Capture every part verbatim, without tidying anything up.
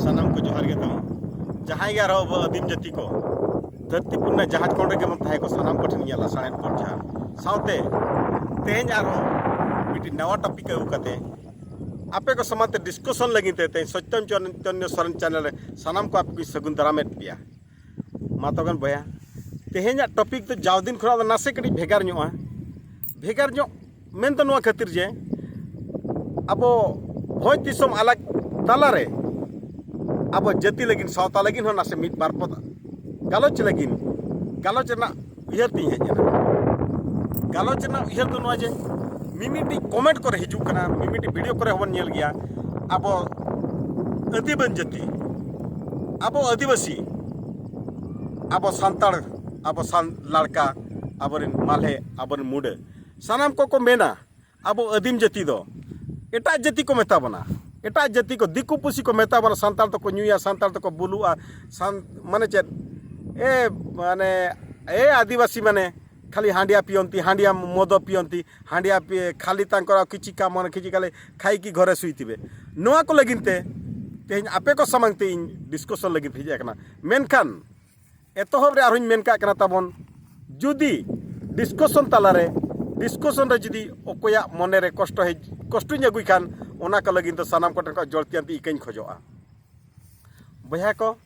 ᱥᱟᱱᱟᱢ ᱠᱚ ᱡᱚᱦᱟᱨ ᱜᱮ ᱛᱟᱵᱚᱱ᱾ ᱡᱟᱦᱟᱸᱭ ᱜᱮ ᱟᱨᱦᱚᱸ ᱟᱵᱚ ᱟᱹᱫᱤᱢ ᱡᱟᱹᱛᱤ ᱠᱚ ᱫᱷᱟᱹᱨᱛᱤ ᱯᱩᱨᱤ ᱨᱮᱱᱟᱜ ᱡᱟᱦᱟᱸ ᱠᱚᱬ ᱨᱮᱜᱮ ᱵᱚᱱ ᱛᱟᱦᱮᱸ ᱠᱚ, ᱥᱟᱱᱟᱢ ᱠᱚᱴᱷᱮᱱ ᱤᱧᱟᱹᱜ ᱞᱟᱥᱟᱲᱦᱮᱫ ᱜᱚᱰ ᱡᱚᱦᱟᱨ᱾ ᱥᱟᱶᱛᱮ ᱛᱮᱦᱮᱧ ᱟᱨᱦᱚᱸ ᱢᱤᱫᱴᱤᱡ ᱱᱟᱣᱟ ᱴᱚᱯᱤᱠ ᱟᱹᱜᱩ ᱠᱟᱛᱮ ᱟᱯᱮ ᱠᱚ ᱥᱟᱢᱟᱝ ᱛᱮ ᱰᱤᱥᱠᱚᱥᱚᱱ ᱞᱟᱹᱜᱤᱫ ᱛᱮ ᱛᱮᱦᱮᱧ ᱥᱚᱛᱭᱚᱢ ᱪᱚᱭᱛᱚᱱᱭᱚ ᱥᱚᱨᱮᱱ ᱪᱮᱱᱮᱞ ᱨᱮ ᱥᱟᱱᱟᱢ ᱠᱚ ᱟᱯᱮ ᱠᱚᱧ ᱥᱟᱹᱜᱩᱱ ᱫᱟᱨᱟᱢᱮᱫ ᱯᱮᱭᱟ᱾ ᱢᱟ ᱛᱚᱵᱮ ᱵᱚᱭᱦᱟ, ᱛᱮᱦᱮᱧᱟᱜ ᱴᱚᱯᱤᱠ ᱫᱚ ᱡᱟᱣ ᱫᱤᱱ ᱠᱷᱚᱱᱟᱜ ᱫᱚ ᱱᱟᱥᱮ ᱠᱟᱹᱴᱤᱡ ᱵᱷᱮᱜᱟᱨ ᱧᱚᱜᱼᱟ᱾ ᱵᱷᱮᱜᱟᱨ ᱧᱚᱜ ᱢᱮᱱ ᱫᱚ ᱱᱚᱣᱟ ᱠᱷᱟᱹᱛᱤᱨ ᱡᱮ ᱟᱵᱚ ᱵᱷᱚᱸᱡᱽ ᱫᱤᱥᱚᱢ ᱟᱞᱟᱜᱽ ᱛᱟᱞᱟᱨᱮ ᱟᱵᱚ ᱡᱟᱹᱛᱤ ᱞᱟᱹᱜᱤᱫ, ᱥᱟᱶᱛᱟ ᱞᱟᱹᱜᱤᱫ ᱦᱚᱸ ᱱᱟᱥᱮ ᱢᱤᱫ ᱵᱟᱨ ᱯᱚᱫ ᱜᱟᱞᱚᱪ ᱞᱟᱹᱜᱤᱫ, ᱜᱟᱞᱚᱪ ᱨᱮᱱᱟᱜ ᱩᱭᱦᱟᱹᱨ ᱛᱤᱧ ᱦᱮᱡ ᱮᱱᱟ᱾ ᱜᱟᱞᱚᱪ ᱨᱮᱱᱟᱜ ᱩᱭᱦᱟᱹᱨ ᱫᱚ ᱱᱚᱣᱟ ᱡᱮ ᱢᱤᱢᱤᱫᱴᱤᱡ ᱠᱚᱢᱮᱱᱴ ᱠᱚᱨᱮ ᱦᱤᱡᱩᱜ ᱠᱟᱱᱟ, ᱢᱤᱢᱤᱫᱴᱤᱡ ᱵᱷᱤᱰᱤᱭᱳ ᱠᱚᱨᱮ ᱦᱚᱸᱵᱚᱱ ᱧᱮᱞ ᱜᱮᱭᱟ, ᱟᱵᱚ ᱟᱹᱫᱤᱢᱟᱹᱱ ᱡᱟᱹᱛᱤ, ᱟᱵᱚ ᱟᱹᱫᱤᱵᱟᱹᱥᱤ, ᱟᱵᱚ ᱥᱟᱱᱛᱟᱲ, ᱟᱵᱚ ᱥᱟᱱ ᱞᱟᱲᱠᱟ, ᱟᱵᱚᱨᱮᱱ ᱢᱟᱞᱦᱮ, ᱟᱵᱚᱨᱮᱱ ᱢᱩᱰᱟᱹ, ᱥᱟᱱᱟᱢ ᱠᱚᱠᱚ ᱢᱮᱱᱟ ᱟᱵᱚ ᱟᱹᱫᱤᱢ ᱡᱟᱹᱛᱤ ᱫᱚ ᱮᱴᱟᱜ ᱡᱟᱹᱛᱤ ᱠᱚ ᱢᱮᱛᱟ ᱵᱚᱱᱟ, ᱮᱴᱟᱜ ᱡᱟᱹᱛᱤ ᱠᱚ, ᱫᱤᱠᱩ ᱯᱩᱥᱤ ᱠᱚ ᱢᱮᱛᱟ ᱵᱚᱱᱟ, ᱥᱟᱱᱛᱟᱲ ᱫᱚᱠᱚ ᱧᱩᱭᱟ, ᱥᱟᱱᱛᱟᱲ ᱫᱚᱠᱚ ᱵᱩᱞᱩᱜᱼᱟ, ᱥᱟᱱ ᱢᱟᱱᱮ ᱪᱮᱫ, ᱮ ᱢᱟᱱᱮ ᱮ ᱟᱹᱫᱤᱵᱟᱹᱥᱤ ᱢᱟᱱᱮ ᱠᱷᱟᱹᱞᱤ ᱦᱟᱺᱰᱤᱭᱟ ᱯᱤᱭᱚᱱᱛᱤ, ᱦᱟᱺᱰᱤᱭᱟ ᱢᱚᱫᱚ ᱯᱤᱭᱚᱱᱛᱤ, ᱦᱟᱺᱰᱤᱭᱟ ᱯᱤ-, ᱠᱷᱟᱹᱞᱤ ᱛᱟᱝᱠᱚᱨᱟ ᱠᱤᱪᱷᱤ ᱠᱟᱢ ᱢᱟᱱᱮ ᱠᱤᱪᱷᱤ ᱠᱷᱟᱹᱞᱤ ᱠᱷᱟᱭᱤ ᱠᱤ ᱜᱷᱚᱨᱮ ᱥᱩᱭ ᱛᱤᱵᱮ᱾ ᱱᱚᱣᱟ ᱠᱚ ᱞᱟᱹᱜᱤᱫ ᱛᱮ ᱛᱮᱦᱮᱧ ᱟᱯᱮ ᱠᱚ ᱥᱟᱢᱟᱝ ᱛᱮ ᱤᱧ ᱰᱤᱥᱠᱚᱥᱚᱱ ᱞᱟᱹᱜᱤᱫ ᱦᱮᱡ ᱟᱠᱟᱱᱟ᱾ ᱢᱮᱱᱠᱷᱟᱱ ᱮᱛᱚᱦᱚᱵ ᱨᱮ ᱟᱨᱦᱚᱸᱧ ᱢᱮᱱ ᱠᱟᱜ ᱠᱟᱱᱟ ᱛᱟᱵᱚᱱ, ᱡᱩᱫᱤ ᱰᱤᱥᱠᱚᱥᱚᱱ ᱛᱟᱞᱟᱨᱮ, ᱰᱤᱥᱠᱚᱥᱚᱱ ᱨᱮ ᱡᱩᱫᱤ ᱚᱠᱚᱭᱟᱜ ᱢᱚᱱᱮᱨᱮ ᱠᱚᱥᱴᱚ ᱦᱮᱡ, ᱠᱚᱥᱴᱚᱧ ᱟᱹᱜᱩᱭ ᱠᱷᱟᱱ, ᱚᱱᱟ ᱠᱚ ᱞᱟᱹᱜᱤᱫ ᱫᱚ ᱥᱟᱱᱟᱢ ᱠᱚᱴᱷᱮᱱ ᱠᱷᱚᱱ ᱡᱚᱲᱛᱤᱭᱟᱱᱛᱤ ᱤᱠᱟᱹᱧ ᱠᱷᱚᱡᱚᱜᱼᱟ᱾ ᱵᱚᱭᱦᱟ ᱠᱚ,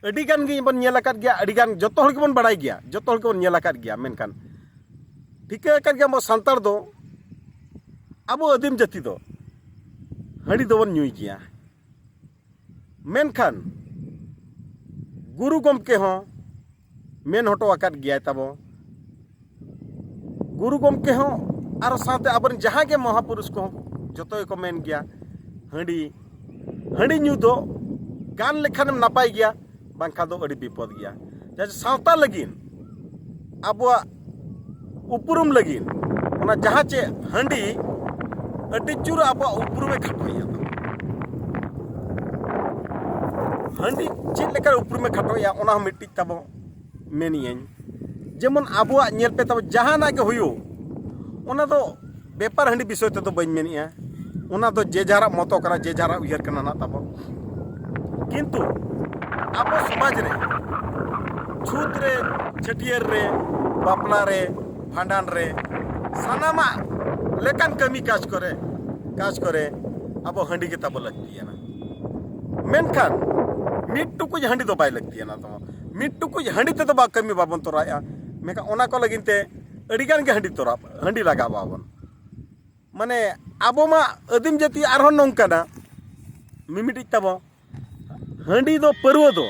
ᱟᱹᱰᱤ ᱜᱟᱱ ᱜᱮ ᱵᱚᱱ ᱧᱮᱞ ᱟᱠᱟᱫ ᱜᱮᱭᱟ, ᱟᱹᱰᱤ ᱜᱟᱱ, ᱡᱚᱛᱚ ᱦᱚᱲ ᱜᱮᱵᱚᱱ ᱵᱟᱲᱟᱭ ᱜᱮᱭᱟ, ᱡᱚᱛᱚ ᱦᱚᱲ ᱜᱮᱵᱚᱱ ᱧᱮᱞ ᱟᱠᱟᱫ ᱜᱮᱭᱟ, ᱢᱮᱱᱠᱷᱟᱱ ᱴᱷᱤᱠᱟᱹ ᱟᱠᱟᱫ ᱜᱮᱭᱟ ᱟᱵᱚ ᱥᱟᱱᱛᱟᱲ ᱫᱚ ᱟᱵᱚ ᱟᱹᱫᱤᱢ ᱡᱟᱹᱛᱤ ᱫᱚ ᱦᱟᱺᱰᱤ ᱫᱚᱵᱚᱱ ᱧᱩᱭ ᱜᱮᱭᱟ᱾ ᱢᱮᱱᱠᱷᱟᱱ ᱜᱩᱨᱩ ᱜᱚᱢᱠᱮ ᱦᱚᱸ ᱢᱮᱱ ᱦᱚᱴᱚ ᱟᱠᱟᱫ ᱜᱮᱭᱟᱭ ᱛᱟᱵᱚ᱾ ᱜᱩᱨᱩ ᱜᱚᱢᱠᱮ ᱦᱚᱸ ᱟᱨ ᱥᱟᱶᱛᱮ ᱟᱵᱚᱨᱮᱱ ᱡᱟᱦᱟᱸᱭ ᱜᱮ ᱢᱚᱦᱟᱯᱩᱨᱩᱥ ᱠᱚᱦᱚᱸ ᱡᱚᱛᱚ ᱜᱮᱠᱚ ᱢᱮᱱ ᱜᱮᱭᱟ, ᱦᱟᱺᱰᱤ, ᱦᱟᱺᱰᱤ ᱧᱩ ᱫᱚ ᱜᱟᱱ ᱞᱮᱠᱷᱟᱱᱮᱢ ᱱᱟᱯᱟᱭ ᱜᱮᱭᱟ, ᱵᱟᱝᱠᱷᱟᱱ ᱫᱚ ᱟᱹᱰᱤ ᱵᱤᱯᱚᱫ ᱜᱮᱭᱟ᱾ ᱡᱟᱦᱟᱸ ᱥᱟᱶᱛᱟ ᱞᱟᱹᱜᱤᱫ, ᱟᱵᱚᱣᱟᱜ ᱩᱯᱨᱩᱢ ᱞᱟᱹᱜᱤᱫ, ᱚᱱᱟ ᱡᱟᱦᱟᱸ ᱪᱮ ᱦᱟᱺᱰᱤ ᱟᱹᱰᱤ ᱡᱳᱨ ᱟᱵᱚᱣᱟᱜ ᱩᱯᱨᱩᱢᱮ ᱠᱷᱟᱴᱚᱭᱮᱫᱼᱟ᱾ ᱦᱟᱺᱰᱤ ᱪᱮᱫ ᱞᱮᱠᱟ ᱩᱯᱨᱩᱢᱮ ᱠᱷᱟᱴᱚᱭᱮᱫᱼᱟ, ᱚᱱᱟ ᱦᱚᱸ ᱢᱤᱫᱴᱤᱡ ᱛᱟᱵᱚ ᱢᱮᱱᱮᱜᱼᱟᱹᱧ᱾ ᱡᱮᱢᱚᱱ ᱟᱵᱚᱣᱟᱜ ᱧᱮᱞ ᱯᱮ ᱛᱟᱵᱚ, ᱡᱟᱦᱟᱱᱟᱜ ᱜᱮ ᱦᱩᱭᱩᱜ, ᱚᱱᱟ ᱫᱚ ᱵᱮᱯᱟᱨ ᱦᱟᱺᱰᱤ ᱵᱤᱥᱚᱭ ᱛᱮᱫᱚ ᱵᱟᱹᱧ ᱢᱮᱱᱮᱜᱼᱟ᱾ ᱚᱱᱟ ᱫᱚ ᱡᱮ ᱡᱟᱦᱟᱨᱟᱜ ᱢᱚᱛᱚ ᱠᱟᱱᱟ, ᱡᱮ ᱡᱟᱦᱟᱨᱟᱜ ᱩᱭᱦᱟᱹᱨ ᱠᱟᱱᱟ ᱱᱟᱜ ᱛᱟᱵᱚ᱾ ᱠᱤᱱᱛᱩ ᱟᱵᱚ ᱥᱚᱢᱟᱡᱽ ᱨᱮ ᱪᱷᱩᱛ ᱨᱮ, ᱪᱷᱟᱹᱴᱭᱟᱹᱨ ᱨᱮ, ᱵᱟᱯᱞᱟ ᱨᱮ, ᱵᱷᱟᱸᱰᱟᱱ ᱨᱮ, ᱥᱟᱱᱟᱢᱟᱜ ᱞᱮᱠᱟᱱ ᱠᱟᱹᱢᱤ ᱠᱟᱡᱽ ᱠᱚᱨᱮ, ᱠᱟᱡᱽ ᱠᱚᱨᱮ ᱟᱵᱚ ᱦᱟᱺᱰᱤ ᱜᱮ ᱛᱟᱵᱚ ᱞᱟᱹᱠᱛᱤᱭᱟᱱᱟ᱾ ᱢᱮᱱᱠᱷᱟᱱ ᱢᱤᱫ ᱴᱩᱠᱩᱡ ᱦᱟᱺᱰᱤ ᱫᱚ ᱵᱟᱭ ᱞᱟᱹᱠᱛᱤᱭᱟᱱᱟ ᱛᱟᱵᱚᱱ᱾ ᱢᱤᱫ ᱴᱩᱠᱩᱡ ᱦᱟᱺᱰᱤ ᱛᱮᱫᱚ ᱵᱟ ᱠᱟᱹᱢᱤ ᱵᱟᱵᱚᱱ ᱛᱚᱨᱟᱣᱮᱫᱼᱟ᱾ ᱢᱮᱱᱠᱷᱟᱱ ᱚᱱᱟ ᱠᱚ ᱞᱟᱹᱜᱤᱫ ᱛᱮ ᱟᱹᱰᱤᱜᱟᱱ ᱜᱮ ᱦᱟᱺᱰᱤ ᱛᱚᱨᱟ, ᱦᱟᱺᱰᱤ ᱞᱟᱜᱟᱣ ᱟᱵᱚᱱ᱾ ᱢᱟᱱᱮ ᱟᱵᱚ ᱢᱟ ᱟᱹᱫᱤᱢ ᱡᱟᱹᱛᱤ ᱟᱨᱦᱚᱸ ᱱᱚᱝᱠᱟᱱᱟ, ᱢᱤᱢᱤᱫᱴᱤᱡ ᱛᱟᱵᱚ ᱦᱟᱺᱰᱤ ᱫᱚ, ᱯᱟᱹᱨᱣᱟᱹ ᱫᱚ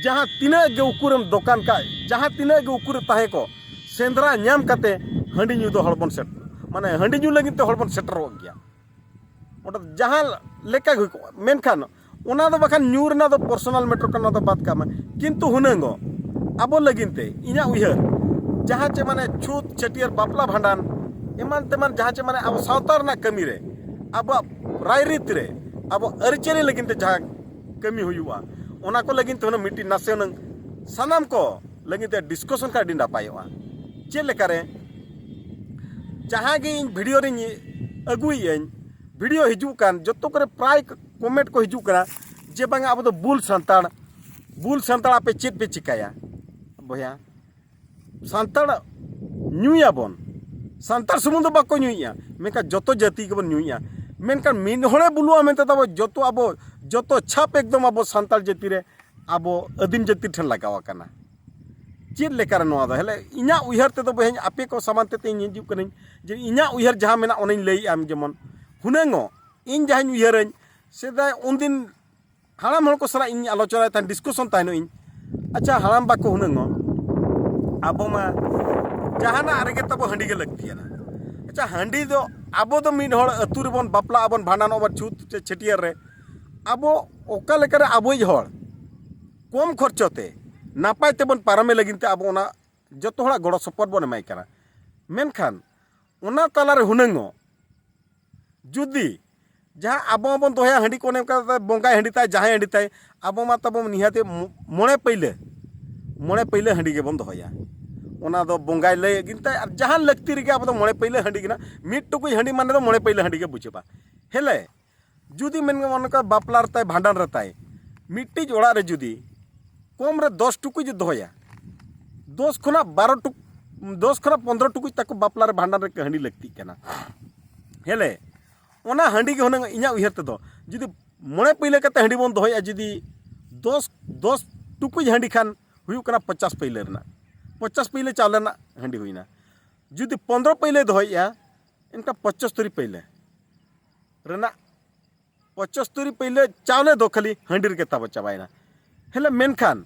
ᱡᱟᱦᱟᱸ ᱛᱤᱱᱟᱹᱜ ᱜᱮ ᱩᱠᱩᱨᱮᱢ ᱫᱚᱠᱟᱱ ᱠᱟᱜ, ᱡᱟᱦᱟᱸ ᱛᱤᱱᱟᱹᱜ ᱜᱮ ᱩᱠᱩᱨᱮ ᱛᱟᱦᱮᱸ ᱠᱚ, ᱥᱮᱸᱫᱽᱨᱟ ᱧᱟᱢ ᱠᱟᱛᱮ ᱦᱟᱺᱰᱤ ᱧᱩ ᱫᱚ ᱦᱚᱲ ᱵᱚᱱ ᱥᱮᱴ-, ᱢᱟᱱᱮ ᱦᱟᱺᱰᱤ ᱧᱩ ᱞᱟᱹᱜᱤᱫ ᱛᱮ ᱦᱚᱲ ᱵᱚᱱ ᱥᱮᱴᱮᱨᱚᱜ ᱜᱮᱭᱟ᱾ ᱚᱸᱰᱮ ᱡᱟᱦᱟᱸ ᱞᱮᱠᱟ ᱜᱮ ᱦᱩᱭ ᱠᱚᱜ, ᱢᱮᱱᱠᱷᱟᱱ ᱚᱱᱟ ᱫᱚ ᱵᱟᱠᱷᱟᱱ ᱧᱩ ᱨᱮᱱᱟᱜ ᱫᱚ personal matter ᱠᱟᱱᱟ, ᱚᱱᱟ ᱫᱚ ᱵᱟᱫ ᱠᱟᱜ ᱢᱮ᱾ ᱠᱤᱱᱛᱩ ᱦᱩᱱᱟᱹᱝ ᱚᱜ ᱟᱵᱚ ᱞᱟᱹᱜᱤᱫ ᱛᱮ ᱤᱧᱟᱹᱜ ᱩᱭᱦᱟᱹᱨ, ᱡᱟᱦᱟᱸ ᱪᱮ ᱢᱟᱱᱮ ᱪᱷᱩᱛ, ᱪᱷᱟᱹᱴᱭᱟᱹᱨ, ᱵᱟᱯᱞᱟ, ᱵᱷᱟᱸᱰᱟᱱ, ᱮᱢᱟᱱ ᱛᱮᱢᱟᱱ ᱡᱟᱦᱟᱸ ᱪᱮ ᱢᱟᱱᱮ ᱟᱵᱚ ᱥᱟᱶᱛᱟ ᱨᱮᱱᱟᱜ ᱠᱟᱹᱢᱤ ᱨᱮ, ᱟᱵᱚᱣᱟᱜ ᱨᱟᱭᱨᱤᱛ ᱨᱮ, ᱟᱵᱚ ᱟᱹᱨᱤᱪᱟᱹᱞᱤ ᱞᱟᱹᱜᱤᱫ ᱛᱮ ᱡᱟᱦᱟᱸ ᱠᱟᱹᱢᱤ ᱦᱩᱭᱩᱜᱼᱟ, ᱚᱱᱟ ᱠᱚ ᱞᱟᱹᱜᱤᱫ ᱛᱮ ᱦᱩᱱᱟᱹᱝ ᱢᱤᱫᱴᱤᱡ ᱱᱟᱥᱮ ᱦᱩᱱᱟᱹᱝ ᱥᱟᱱᱟᱢ ᱠᱚ ᱞᱟᱹᱜᱤᱫ ᱛᱮ discussion ᱠᱷᱟᱱ ᱟᱹᱰᱤ ᱱᱟᱯᱟᱭᱚᱜᱼᱟ᱾ ᱪᱮᱫ ᱞᱮᱠᱟᱨᱮ ᱡᱟᱦᱟᱸ ᱜᱮ ᱤᱧ video ᱨᱤᱧ ᱟᱹᱜᱩᱭᱮᱫᱼᱟᱹᱧ, video ᱦᱤᱡᱩᱜ ᱠᱟᱱ ᱡᱚᱛᱚ ᱠᱚᱨᱮ ᱯᱨᱟᱭ comment ᱠᱚ ᱦᱤᱡᱩᱜ ᱠᱟᱱᱟ ᱡᱮ ᱵᱟᱝᱟ ᱟᱵᱚ ᱫᱚ ᱵᱩᱞ ᱥᱟᱱᱛᱟᱲ, ᱵᱩᱞ ᱥᱟᱱᱛᱟᱲ ᱟᱯᱮ ᱪᱮᱫ ᱯᱮ ᱪᱤᱠᱟᱹᱭᱟ? ᱵᱚᱭᱦᱟ, ᱥᱟᱱᱛᱟᱲ ᱧᱩᱭᱟᱵᱚᱱ, ᱥᱟᱱᱛᱟᱲ ᱥᱩᱢᱩᱝ ᱫᱚ ᱵᱟᱠᱚ ᱧᱩᱭᱮᱫᱼᱟ, ᱢᱮᱱᱠᱷᱟᱱ ᱡᱚᱛᱚ ᱡᱟᱹᱛᱤ ᱜᱮᱵᱚᱱ ᱧᱩᱭᱮᱫᱼᱟ᱾ ᱢᱮᱱᱠᱷᱟᱱ ᱢᱤᱫ ᱦᱚᱲᱮ ᱵᱩᱞᱩᱜᱼᱟ ᱢᱮᱱᱛᱮ ᱫᱚ ᱟᱵᱚ ᱡᱚᱛᱚ, ᱟᱵᱚ ᱡᱚᱛᱚ ᱪᱷᱟᱯ ᱮᱠᱫᱚᱢ ᱟᱵᱚ ᱥᱟᱱᱛᱟᱲ ᱡᱟᱹᱛᱤ ᱨᱮ, ᱟᱵᱚ ᱟᱹᱫᱤᱢ ᱡᱟᱹᱛᱤ ᱴᱷᱮᱱ ᱞᱟᱜᱟᱣ ᱟᱠᱟᱱᱟ᱾ ᱪᱮᱫ ᱞᱮᱠᱟᱨᱮ ᱱᱚᱣᱟ ᱫᱚ? ᱦᱮᱞᱮ, ᱤᱧᱟᱹᱜ ᱩᱭᱦᱟᱹᱨ ᱛᱮᱫᱚ ᱵᱚᱭᱦᱟᱧ, ᱟᱯᱮ ᱠᱚ ᱥᱟᱢᱟᱝ ᱛᱮ ᱤᱧ ᱦᱤᱡᱩᱜ ᱠᱟᱹᱱᱟᱹᱧ ᱡᱮ ᱤᱧᱟᱹᱜ ᱩᱭᱦᱟᱹᱨ ᱡᱟᱦᱟᱸ ᱢᱮᱱᱟᱜ ᱚᱱᱟᱧ ᱞᱟᱹᱭᱮᱫᱼᱟ᱾ ᱡᱮᱢᱚᱱ ᱦᱩᱱᱟᱹᱝᱚᱜ ᱤᱧ ᱡᱟᱦᱟᱸᱧ ᱩᱭᱦᱟᱹᱨᱟᱹᱧ, ᱥᱮᱫᱟᱭ ᱩᱱᱫᱤᱱ ᱦᱟᱲᱟᱢ ᱦᱚᱲ ᱠᱚ ᱥᱟᱞᱟᱜ ᱤᱧ ᱟᱞᱳᱪᱚᱱᱟᱭ ᱛᱟᱦᱮᱸᱫ, discussion ᱛᱟᱦᱮᱱᱚᱜ ᱤᱧ᱾ ᱟᱪᱪᱷᱟ, ᱦᱟᱲᱟᱢ ᱵᱟ ᱠᱚ ᱦᱩᱱᱟᱹᱝᱚᱜ ᱟᱵᱚ ᱢᱟ ᱡᱟᱦᱟᱱᱟᱜ ᱨᱮᱜᱮ ᱛᱟᱵᱚ ᱦᱟᱺᱰᱤ ᱜᱮ ᱞᱟᱹᱠᱛᱤᱭᱟᱱᱟ᱾ ᱟᱪᱪᱷᱟ, ᱦᱟᱺᱰᱤ ᱫᱚ ᱟᱵᱚ ᱫᱚ ᱢᱤᱫ ᱦᱚᱲ ᱟᱹᱛᱩ ᱨᱮᱵᱚᱱ ᱵᱟᱯᱞᱟᱜ ᱟᱵᱚᱱ, ᱵᱷᱟᱸᱰᱟᱱᱚᱜ ᱟᱵᱚᱱ, ᱪᱷᱩᱛ ᱪᱮ ᱪᱷᱟᱹᱴᱭᱟᱹᱨ ᱨᱮ, ᱟᱵᱚ ᱚᱠᱟ ᱞᱮᱠᱟᱨᱮ ᱟᱵᱚᱭᱤᱡ ᱦᱚᱲ ᱠᱚᱢ ᱠᱷᱚᱨᱪᱚ ᱛᱮ ᱱᱟᱯᱟᱭ ᱛᱮᱵᱚᱱ ᱯᱟᱨᱚᱢᱮ ᱞᱟᱹᱜᱤᱫ ᱛᱮ ᱟᱵᱚ ᱚᱱᱟ ᱡᱚᱛᱚ ᱦᱚᱲᱟᱜ ᱜᱚᱲᱚ ᱥᱚᱯᱚᱦᱚᱫ ᱵᱚᱱ ᱮᱢᱟᱭ ᱠᱟᱱᱟ᱾ ᱢᱮᱱᱠᱷᱟᱱ ᱚᱱᱟ ᱛᱟᱞᱟᱨᱮ ᱦᱩᱱᱟᱹᱝᱚᱜ ᱡᱩᱫᱤ ᱡᱟᱦᱟᱸ ᱟᱵᱚ ᱦᱚᱸᱵᱚᱱ ᱫᱚᱦᱚᱭᱟ ᱦᱟᱺᱰᱤ ᱠᱚ, ᱚᱱᱮ ᱚᱱᱠᱟ ᱠᱟᱛᱮ ᱵᱚᱸᱜᱟᱭ ᱦᱟᱺᱰᱤ ᱛᱟᱭ, ᱡᱟᱦᱟᱸᱭ ᱦᱟᱺᱰᱤ ᱛᱟᱭ, ᱟᱵᱚ ᱢᱟ ᱛᱟᱵᱚ ᱱᱤᱦᱟᱹᱛ ᱢᱚ-, ᱢᱚᱬᱮ ᱯᱟᱹᱭᱞᱟᱹ, ᱢᱚᱬᱮ ᱯᱟᱹᱭᱞᱟᱹ ᱦᱟᱺᱰᱤ ᱜᱮᱵᱚᱱ ᱫᱚᱦᱚᱭᱟ᱾ ᱚᱱᱟ ᱫᱚ ᱵᱚᱸᱜᱟᱭ ᱞᱟᱹᱭ ᱟᱹᱜᱤᱱ ᱛᱟᱭ, ᱟᱨ ᱡᱟᱦᱟᱸ ᱞᱟᱹᱠᱛᱤ ᱨᱮᱜᱮ ᱟᱵᱚ ᱫᱚ ᱢᱚᱬᱮ ᱯᱟᱹᱭᱞᱟᱹ ᱦᱟᱺᱰᱤ ᱜᱮ ᱱᱟᱜ, ᱢᱤᱫ ᱴᱩᱠᱩᱡ ᱦᱟᱺᱰᱤ ᱢᱟᱱᱮ ᱫᱚ ᱢᱚᱬᱮ ᱯᱟᱹᱭᱞᱟᱹ ᱦᱟᱺᱰᱤ ᱜᱮ ᱵᱩᱡᱷᱟᱹᱜᱼᱟ᱾ ᱦᱮᱞᱮ, ᱡᱩᱫᱤ ᱢᱮᱱ ᱜᱟᱱᱚᱜᱼᱟ ᱚᱱᱠᱟ ᱵᱟᱯᱞᱟ ᱨᱮ ᱛᱟᱭ, ᱵᱷᱟᱸᱰᱟᱱ ᱨᱮ ᱛᱟᱭ, ᱢᱤᱫᱴᱤᱡ ᱚᱲᱟᱜ ᱨᱮ ᱡᱩᱫᱤ ᱠᱚᱢ ᱨᱮ ᱫᱚᱥ ᱴᱩᱠᱩᱡ ᱮ ᱫᱚᱦᱚᱭᱟ, ᱫᱚᱥ ᱠᱷᱚᱱᱟᱜ ᱵᱟᱨᱚ ᱴᱩᱠ ᱫᱚᱥ ᱠᱷᱚᱱᱟᱜ ᱯᱚᱱᱫᱽᱨᱚ ᱴᱩᱠᱩᱡ ᱛᱟᱠᱚ ᱵᱟᱯᱞᱟ ᱨᱮ ᱵᱷᱟᱸᱰᱟᱱ ᱨᱮ ᱦᱟᱺᱰᱤ ᱞᱟᱹᱠᱛᱤᱜ ᱠᱟᱱᱟ᱾ ᱦᱮᱞᱮ, ᱚᱱᱟ ᱦᱟᱺᱰᱤ ᱜᱮ ᱦᱩᱱᱟᱹᱝ ᱤᱧᱟᱹᱜ ᱩᱭᱦᱟᱹᱨ ᱛᱮᱫᱚ, ᱡᱩᱫᱤ ᱢᱚᱬᱮ ᱯᱟᱹᱭᱞᱟᱹ ᱠᱟᱛᱮ ᱦᱟᱺᱰᱤ ᱵᱚᱱ ᱫᱚᱦᱚᱭᱟ, ᱡᱩᱫᱤ ᱫᱚᱥ ᱫᱚᱥ ᱴᱩᱠᱩᱡ ᱦᱟᱺᱰᱤ ᱠᱷᱟᱱ ᱦᱩᱭᱩᱜ ᱠᱟᱱᱟ ᱯᱚᱧᱪᱟᱥ ᱯᱟᱹᱭᱞᱟᱹ ᱨᱮᱱᱟᱜ, ᱯᱚᱧᱪᱟᱥ ᱯᱟᱹᱭᱞᱟᱹ ᱪᱟᱣᱞᱮ ᱨᱮᱱᱟᱜ ᱦᱟᱺᱰᱤ ᱦᱩᱭᱱᱟ᱾ ᱡᱩᱫᱤ ᱯᱚᱱᱫᱽᱨᱚ ᱯᱟᱹᱭᱞᱟᱹᱭ ᱫᱚᱦᱚᱭᱮᱫᱼᱟ, ᱮᱱᱠᱷᱟᱱ ᱯᱚᱸᱪᱟᱥᱛᱳᱨᱤ ᱯᱟᱹᱭᱞᱟᱹ ᱨᱮᱱᱟᱜ ᱯᱚᱸᱪᱟᱥᱛᱳᱨᱤ ᱯᱟᱹᱭᱞᱟᱹ ᱪᱟᱣᱞᱮ ᱫᱚ ᱠᱷᱟᱹᱞᱤ ᱦᱟᱺᱰᱤ ᱨᱮᱜᱮ ᱛᱟᱵᱚ ᱪᱟᱵᱟᱭᱮᱱᱟ᱾ ᱦᱮᱞᱮ, ᱢᱮᱱᱠᱷᱟᱱ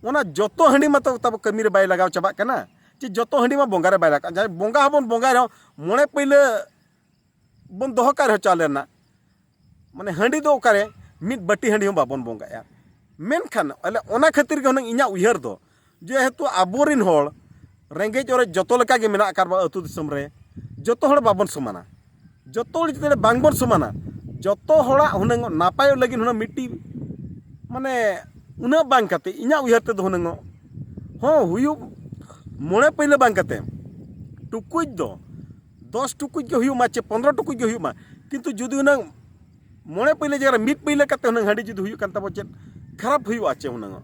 ᱚᱱᱟ ᱡᱚᱛᱚ ᱦᱟᱺᱰᱤ ᱢᱟᱛᱚ ᱛᱟᱵᱚ ᱠᱟᱹᱢᱤ ᱨᱮ ᱵᱟᱭ ᱞᱟᱜᱟᱣ ᱪᱟᱵᱟᱜ ᱠᱟᱱᱟ, ᱪᱮ ᱡᱚᱛᱚ ᱦᱟᱺᱰᱤ ᱢᱟ ᱵᱚᱸᱜᱟ ᱨᱮ ᱵᱟᱭ ᱞᱟᱜᱟᱜ ᱠᱟᱱᱟ᱾ ᱡᱟᱦᱟᱸᱭ ᱵᱚᱸᱜᱟ ᱦᱚᱸᱵᱚᱱ ᱵᱚᱸᱜᱟᱭ ᱨᱮᱦᱚᱸ ᱢᱚᱬᱮ ᱯᱟᱹᱭᱞᱟᱹ ᱵᱚᱱ ᱫᱚᱦᱚ ᱠᱟᱜ ᱨᱮᱦᱚᱸ ᱪᱟᱣᱞᱮ ᱨᱮᱱᱟᱜ, ᱢᱟᱱᱮ ᱦᱟᱺᱰᱤ ᱫᱚ ᱚᱠᱟᱨᱮ ᱢᱤᱫ ᱵᱟᱹᱴᱤ ᱦᱟᱺᱰᱤ ᱦᱚᱸ ᱵᱟᱵᱚᱱ ᱵᱚᱸᱜᱟᱭᱟ᱾ ᱢᱮᱱᱠᱷᱟᱱ ᱟᱞᱮ ᱚᱱᱟ ᱠᱷᱟᱹᱛᱤᱨ ᱜᱮ ᱦᱩᱱᱟᱹᱝ ᱤᱧᱟᱹᱜ ᱩᱭᱦᱟᱹᱨ ᱫᱚ, ᱡᱮᱦᱮᱛᱩ ᱟᱵᱚᱨᱤᱱ ᱦᱚᱲ ᱨᱮᱸᱜᱮᱡ ᱚᱨᱮᱡ ᱡᱚᱛᱚ ᱞᱮᱠᱟ ᱜᱮ ᱢᱮᱱᱟᱜ ᱟᱠᱟᱫ ᱵᱚᱱᱟ ᱟᱹᱛᱩ ᱫᱤᱥᱚᱢ ᱨᱮ, ᱡᱚᱛᱚ ᱦᱚᱲ ᱵᱟᱵᱚᱱ ᱥᱚᱢᱟᱱᱟ, ᱡᱚᱛᱚ ᱦᱚᱲ ᱪᱮᱛᱟᱱ ᱨᱮ ᱵᱟᱝᱵᱚᱱ ᱥᱚᱢᱟᱱᱟ᱾ ᱡᱚᱛᱚ ᱦᱚᱲᱟᱜ ᱦᱩᱱᱟᱹᱝ ᱱᱟᱯᱟᱭᱚᱜ ᱞᱟᱹᱜᱤᱫ ᱦᱩᱱᱟᱹᱝ ᱢᱤᱫᱴᱤᱡ ᱢᱟᱱᱮ ᱩᱱᱟᱹᱜ ᱵᱟᱝ ᱠᱟᱛᱮ ᱤᱧᱟᱹᱜ ᱩᱭᱦᱟᱹᱨ ᱛᱮᱫᱚ ᱦᱩᱱᱟᱹᱝ ᱦᱚᱸ ᱦᱩᱭᱩᱜ ᱢᱚᱬᱮ ᱯᱟᱹᱭᱞᱟᱹ ᱵᱟᱝ ᱠᱟᱛᱮ ᱴᱩᱠᱩᱡ ᱫᱚ ᱫᱚᱥ ᱴᱩᱠᱩᱡ ᱜᱮ ᱦᱩᱭᱩᱜ ᱢᱟ ᱪᱮ ᱯᱚᱱᱫᱽᱨᱚ ᱴᱩᱠᱩᱡ ᱜᱮ ᱦᱩᱭᱩᱜ ᱢᱟ, ᱠᱤᱱᱛᱩ ᱡᱩᱫᱤ ᱦᱩᱱᱟᱹᱝ ᱢᱚᱬᱮ ᱯᱟᱹᱭᱞᱟᱹ ᱡᱟᱭᱜᱟ ᱨᱮ ᱢᱤᱫ ᱯᱟᱹᱭᱞᱟᱹ ᱠᱟᱛᱮ ᱦᱩᱱᱟᱹᱝ ᱦᱟᱺᱰᱤ ᱡᱩᱫᱤ ᱦᱩᱭᱩᱜ ᱠᱟᱱ ᱛᱟᱵᱚ, ᱪᱮᱫ ᱠᱷᱟᱨᱟᱯ ᱦᱩᱭᱩᱜᱼᱟ ᱪᱮ ᱦᱩᱱᱟᱹᱝ?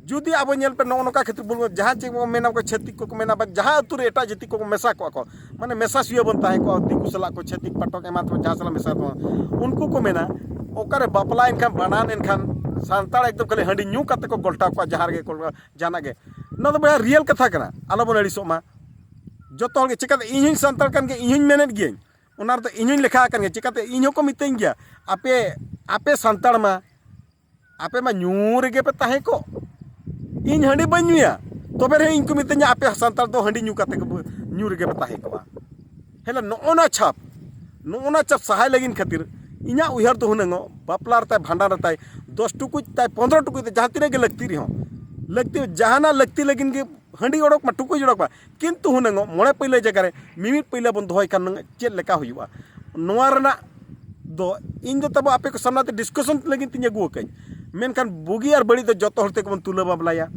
ᱡᱩᱫᱤ ᱟᱵᱚ ᱧᱮᱞ ᱯᱮ, ᱱᱚᱜᱼᱚ ᱱᱚᱝᱠᱟ ᱠᱷᱟᱹᱛᱤᱨ ᱵᱚᱱ ᱡᱟᱦᱟᱸ ᱪᱮᱫ ᱵᱚᱱ ᱢᱮᱱᱟ, ᱠᱚ ᱪᱷᱟᱹᱛᱤᱠ ᱠᱚᱠᱚ ᱢᱮᱱᱟ, ᱵᱟ ᱡᱟᱦᱟᱸ ᱟᱹᱛᱩ ᱨᱮ ᱮᱴᱟᱜ ᱡᱟᱹᱛᱤ ᱠᱚᱠᱚ ᱢᱮᱥᱟ ᱠᱚᱜᱼᱟ ᱠᱚ, ᱢᱟᱱᱮ ᱢᱮᱥᱟ ᱥᱩᱭᱟᱹ ᱵᱚᱱ ᱛᱟᱦᱮᱸ ᱠᱚᱜᱼᱟ, ᱫᱤᱠᱩ ᱥᱟᱞᱟᱜ ᱠᱚ, ᱪᱷᱟᱹᱛᱤᱠ ᱯᱟᱴᱚᱠ ᱮᱢᱟᱱ ᱠᱚ ᱡᱟᱦᱟᱸ ᱥᱟᱞᱟᱜ ᱢᱮᱥᱟ ᱠᱚᱜᱼᱟ, ᱩᱱᱠᱩ ᱠᱚ ᱢᱮᱱᱟ, ᱚᱠᱟᱨᱮ ᱵᱟᱯᱞᱟ ᱮᱱᱠᱷᱟᱱ, ᱵᱷᱟᱸᱰᱟᱱ ᱮᱱᱠᱷᱟᱱ ᱥᱟᱱᱛᱟᱲ ᱮᱠᱫᱚᱢ ᱠᱷᱟᱹᱞᱤ ᱦᱟᱺᱰᱤ ᱧᱩ ᱠᱟᱛᱮ ᱠᱚ ᱜᱚᱞᱴᱟᱣ ᱠᱚᱜᱼᱟ ᱡᱟᱦᱟᱸ ᱨᱮᱜᱮ ᱠᱚ, ᱡᱟᱦᱟᱱᱟᱜ ᱜᱮ᱾ ᱱᱚᱣᱟ ᱫᱚ ᱵᱚᱭᱦᱟ ᱨᱤᱭᱮᱞ ᱠᱟᱛᱷᱟ ᱠᱟᱱᱟ, ᱟᱞᱚᱵᱚᱱ ᱟᱹᱲᱤᱥᱚᱜ ᱢᱟ᱾ ᱡᱚᱛᱚ ᱦᱚᱲ ᱜᱮ, ᱪᱤᱠᱟᱹᱛᱮ ᱤᱧ ᱦᱚᱸᱧ ᱥᱟᱱᱛᱟᱲ ᱠᱟᱱ ᱜᱮᱭᱟ, ᱤᱧ ᱦᱚᱸᱧ ᱢᱮᱱᱮᱫ ᱜᱤᱭᱟᱹᱧ, ᱚᱱᱟ ᱨᱮᱫᱚ ᱤᱧ ᱦᱚᱸᱧ ᱞᱮᱠᱷᱟ ᱟᱠᱟᱱ ᱜᱮᱭᱟ᱾ ᱪᱤᱠᱟᱹᱛᱮ ᱤᱧ ᱦᱚᱸᱠᱚ ᱢᱤᱛᱟᱹᱧ ᱜᱮᱭᱟ, ᱟᱯᱮ, ᱟᱯᱮ ᱥᱟᱱᱛᱟᱲ ᱢᱟ, ᱟᱯᱮ ᱢᱟ ᱧᱩ ᱨᱮᱜᱮ ᱯᱮ ᱛᱟᱦᱮᱸ ᱠᱚᱜ, ᱤᱧ ᱦᱟᱺᱰᱤ ᱵᱟᱹᱧ ᱧᱩᱭᱟ, ᱛᱚᱵᱮ ᱨᱮᱦᱚᱸ ᱤᱧ ᱠᱚ ᱢᱤᱛᱟᱹᱧᱟ, ᱟᱯᱮ ᱥᱟᱱᱛᱟᱲ ᱫᱚ ᱦᱟᱺᱰᱤ ᱧᱩ ᱠᱟᱛᱮ ᱜᱮ ᱵᱚ-, ᱧᱩ ᱨᱮᱜᱮ ᱯᱮ ᱛᱟᱦᱮᱸ ᱠᱚᱜᱼᱟ᱾ ᱦᱮᱞᱮ, ᱱᱚᱜᱼᱚ ᱱᱟ ᱪᱷᱟᱯ, ᱱᱚᱜᱼᱚ ᱱᱟ ᱪᱷᱟᱯ ᱥᱟᱦᱟᱭ ᱞᱟᱹᱜᱤᱫ ᱠᱷᱟᱹᱛᱤᱨ ᱤᱧᱟᱹᱜ ᱩᱭᱦᱟᱹᱨ ᱫᱚ ᱦᱩᱱᱟᱹᱝᱚᱜ, ᱵᱟᱯᱞᱟ ᱨᱮ ᱛᱟᱭ, ᱵᱷᱟᱸᱰᱟᱱ ᱨᱮ ᱛᱟᱭ, ᱫᱚᱥ ᱴᱩᱠᱩᱡ ᱛᱟᱭ, ᱯᱚᱱᱫᱽᱨᱚ ᱴᱩᱠᱩᱡ ᱛᱟᱭ, ᱡᱟᱦᱟᱸ ᱛᱤᱱᱟᱹᱜ ᱜᱮ ᱞᱟᱹᱠᱛᱤ ᱨᱮᱦᱚᱸ, ᱞᱟᱹᱠᱛᱤ, ᱡᱟᱦᱟᱱᱟᱜ ᱞᱟᱹᱠᱛᱤ ᱞᱟᱹᱜᱤᱫ ᱜᱮ ᱦᱟᱺᱰᱤ ᱚᱰᱚᱠ ᱢᱟ, ᱴᱩᱠᱩᱡ ᱚᱰᱚᱠ ᱢᱟ, ᱠᱤᱱᱛᱩ ᱦᱩᱱᱟᱹᱝᱚᱜ ᱢᱚᱬᱮ ᱯᱟᱹᱭᱞᱟᱹ ᱡᱟᱭᱜᱟ ᱨᱮ ᱢᱤᱢᱤᱫ ᱯᱟᱹᱭᱞᱟᱹ ᱵᱚᱱ ᱫᱚᱦᱚᱭ ᱠᱷᱟᱱ ᱦᱩᱱᱟᱹᱝ ᱪᱮᱫ ᱞᱮᱠᱟ ᱦᱩᱭᱩᱜᱼᱟ? ᱱᱚᱣᱟ ᱨᱮᱱᱟᱜ ᱫᱚ ᱤᱧ ᱫᱚ ᱛᱟᱵᱚ ᱟᱯᱮ ᱠᱚ ᱥᱟᱢᱱᱟ ᱛᱮ ᱰᱤᱥᱠᱟᱥᱚᱱ ᱞᱟᱹᱜᱤᱫ ᱛᱤᱧ ᱟᱹᱜᱩ ᱟᱠᱟᱫᱟᱹᱧ, ᱢᱮᱱᱠᱷᱟᱱ ᱵᱩᱜᱤ ᱟᱨ ᱵᱟᱹᱲᱤᱡ ᱫᱚ ᱡᱚᱛᱚ ᱦᱚᱲ ᱛᱮᱜᱮ ᱵᱚᱱ ᱛᱩᱞᱟᱹ ᱵᱟᱵᱞᱟᱭᱟ᱾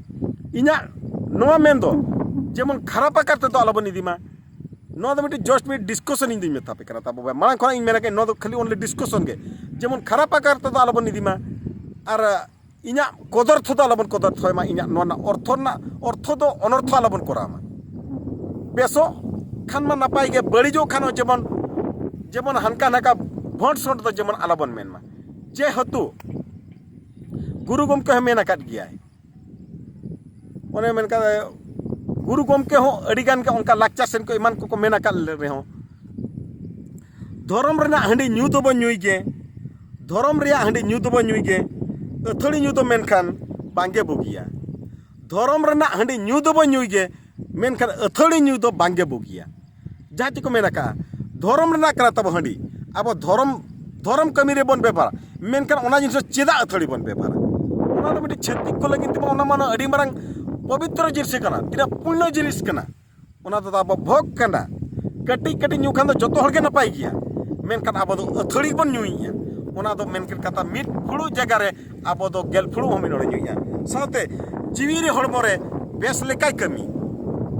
ᱤᱧᱟᱹᱜ ᱱᱚᱣᱟ ᱢᱮᱱ ᱫᱚ ᱡᱮᱢᱚᱱ ᱠᱷᱟᱨᱟᱯ ᱟᱠᱟᱨ ᱛᱮᱫᱚ ᱟᱞᱚᱵᱚᱱ ᱤᱫᱤ ᱢᱟ, ᱱᱚᱣᱟ ᱫᱚ ᱢᱤᱫᱴᱤᱡ just ᱢᱤᱫ discussion ᱤᱧ ᱫᱩᱧ ᱢᱮᱛᱟ ᱯᱮ ᱠᱟᱱᱟ᱾ ᱛᱟᱵᱚ ᱢᱟᱲᱟᱝ ᱠᱷᱚᱱᱟᱜ ᱤᱧ ᱢᱮᱱᱟ ᱠᱮᱫ, ᱱᱚᱣᱟ ᱫᱚ ᱠᱷᱟᱹᱞᱤ only discussion ᱜᱮ, ᱡᱮᱢᱚᱱ ᱠᱷᱟᱨᱟᱯ ᱟᱠᱟᱨ ᱛᱮᱫᱚ ᱟᱞᱚᱵᱚᱱ ᱤᱫᱤ ᱢᱟ, ᱟᱨ ᱤᱧᱟᱹᱜ ᱠᱚᱫᱚᱨᱛᱷᱚ ᱫᱚ ᱟᱞᱚᱵᱚᱱ ᱠᱚᱫᱚᱨᱛᱷᱚᱭ ᱢᱟ, ᱤᱧᱟᱹᱜ ᱱᱚᱣᱟ ᱨᱮᱱᱟᱜ ᱚᱨᱛᱷᱚ ᱨᱮᱱᱟᱜ ᱚᱨᱛᱷᱚ ᱫᱚ ᱚᱱᱚᱨᱛᱷᱚ ᱟᱞᱚᱵᱚᱱ ᱠᱚᱨᱟᱣ ᱢᱟ᱾ ᱵᱮᱥᱚᱜ ᱠᱷᱟᱱ ᱢᱟ ᱱᱟᱯᱟᱭ ᱜᱮ, ᱵᱟᱹᱲᱤᱡᱚᱜ ᱠᱷᱟᱱ ᱦᱚᱸ ᱡᱮᱢᱚᱱ, ᱡᱮᱢᱚᱱ ᱦᱟᱱᱠᱟ ᱱᱟᱠᱟ ᱵᱷᱚᱸᱰ ᱥᱚᱸᱰ ᱫᱚ ᱡᱮᱢᱚᱱ ᱟᱞᱚᱵᱚᱱ ᱢᱮᱱ ᱢᱟ᱾ ᱡᱮᱦᱮᱛᱩ ᱜᱩᱨᱩ ᱜᱚᱢᱠᱮ ᱦᱚᱸ ᱢᱮᱱ ᱟᱠᱟᱫ ᱜᱮᱭᱟᱭ, ᱚᱱᱮ ᱢᱮᱱ ᱠᱟᱫᱟ, ᱜᱩᱨᱩ ᱜᱚᱢᱠᱮ ᱦᱚᱸ ᱟᱹᱰᱤ ᱜᱟᱱ ᱜᱮ ᱚᱱᱠᱟ ᱞᱟᱠᱪᱟᱨ ᱥᱮᱱ ᱠᱚ ᱮᱢᱟᱱ ᱠᱚᱠᱚ ᱢᱮᱱ ᱟᱠᱟᱫ ᱨᱮᱦᱚᱸ, ᱫᱷᱚᱨᱚᱢ ᱨᱮᱱᱟᱜ ᱦᱟᱺᱰᱤ ᱧᱩ ᱫᱚᱵᱚ ᱧᱩᱭ ᱜᱮ, ᱫᱷᱚᱨᱚᱢ ᱨᱮᱭᱟᱜ ᱦᱟᱺᱰᱤ ᱧᱩ ᱫᱚᱵᱚ ᱧᱩᱭ ᱜᱮ, ᱟᱹᱛᱷᱟᱹᱲᱤ ᱧᱩ ᱫᱚ ᱢᱮᱱᱠᱷᱟᱱ ᱵᱟᱝᱜᱮ ᱵᱩᱜᱤᱭᱟ᱾ ᱫᱷᱚᱨᱚᱢ ᱨᱮᱱᱟᱜ ᱦᱟᱺᱰᱤ ᱧᱩ ᱫᱚᱵᱚ ᱧᱩᱭ ᱜᱮ, ᱢᱮᱱᱠᱷᱟᱱ ᱟᱹᱛᱷᱟᱹᱲᱤ ᱧᱩ ᱫᱚ ᱵᱟᱝᱜᱮ ᱵᱩᱜᱤᱭᱟ᱾ ᱡᱟᱦᱟᱸ ᱪᱮᱫ ᱠᱚ ᱢᱮᱱ ᱟᱠᱟᱫᱼᱟ, ᱫᱷᱚᱨᱚᱢ ᱨᱮᱱᱟᱜ ᱠᱟᱱᱟ ᱛᱟᱵᱚ ᱦᱟᱺᱰᱤ, ᱟᱵᱚ ᱫᱷᱚᱨᱚᱢ, ᱫᱷᱚᱨᱚᱢ ᱠᱟᱹᱢᱤ ᱨᱮᱵᱚᱱ ᱵᱮᱵᱚᱦᱟᱨᱟ, ᱢᱮᱱᱠᱷᱟᱱ ᱚᱱᱟ ᱡᱤᱱᱤᱥ ᱫᱚ ᱪᱮᱫᱟᱜ ᱟᱹᱛᱷᱟᱹᱲᱤ ᱵᱚᱱ ᱵᱮᱵᱚᱦᱟᱨᱟ? ᱚᱱᱟ ᱫᱚ ᱢᱤᱫᱴᱤᱡ ᱪᱷᱟᱹᱛᱤᱠ ᱠᱚ ᱞᱟᱹᱜᱤᱫ ᱛᱮᱢᱟ ᱚᱱᱟ ᱢᱟ ᱟᱹᱰᱤ ᱢᱟᱨᱟᱝ ᱯᱚᱵᱤᱛᱨᱚ ᱡᱤᱱᱤᱥ ᱠᱟᱱᱟ, ᱛᱤᱱᱟᱹᱜ ᱯᱩᱱᱱᱚ ᱡᱤᱱᱤᱥ ᱠᱟᱱᱟ᱾ ᱚᱱᱟ ᱫᱚ ᱟᱵᱚ ᱵᱷᱳᱜᱽ ᱠᱟᱱᱟ᱾ ᱠᱟᱹᱴᱤᱡ ᱠᱟᱹᱴᱤᱡ ᱧᱩ ᱠᱷᱟᱱ ᱫᱚ ᱡᱚᱛᱚ ᱦᱚᱲ ᱜᱮ ᱱᱟᱯᱟᱭ ᱜᱮᱭᱟ, ᱢᱮᱱᱠᱷᱟᱱ ᱟᱵᱚ ᱫᱚ ᱟᱹᱛᱷᱟᱹᱲᱤ ᱵᱚᱱ ᱧᱩᱭᱮᱫᱼᱟ᱾ ᱚᱱᱟ ᱫᱚ ᱢᱮᱱ ᱠᱮᱫ ᱠᱟᱛᱷᱟ, ᱢᱤᱫ ᱯᱷᱩᱲᱩᱜ ᱡᱟᱭᱜᱟ ᱨᱮ ᱟᱵᱚ ᱫᱚ ᱜᱮᱞ ᱯᱷᱩᱲᱩᱜ ᱦᱚᱸ ᱢᱤᱫ ᱦᱚᱲᱮ ᱧᱩᱭᱮᱫᱼᱟ᱾ ᱥᱟᱶᱛᱮ ᱡᱤᱣᱤ ᱨᱮ ᱦᱚᱲᱢᱚ ᱨᱮ ᱵᱮᱥ ᱞᱮᱠᱟᱭ ᱠᱟᱹᱢᱤ,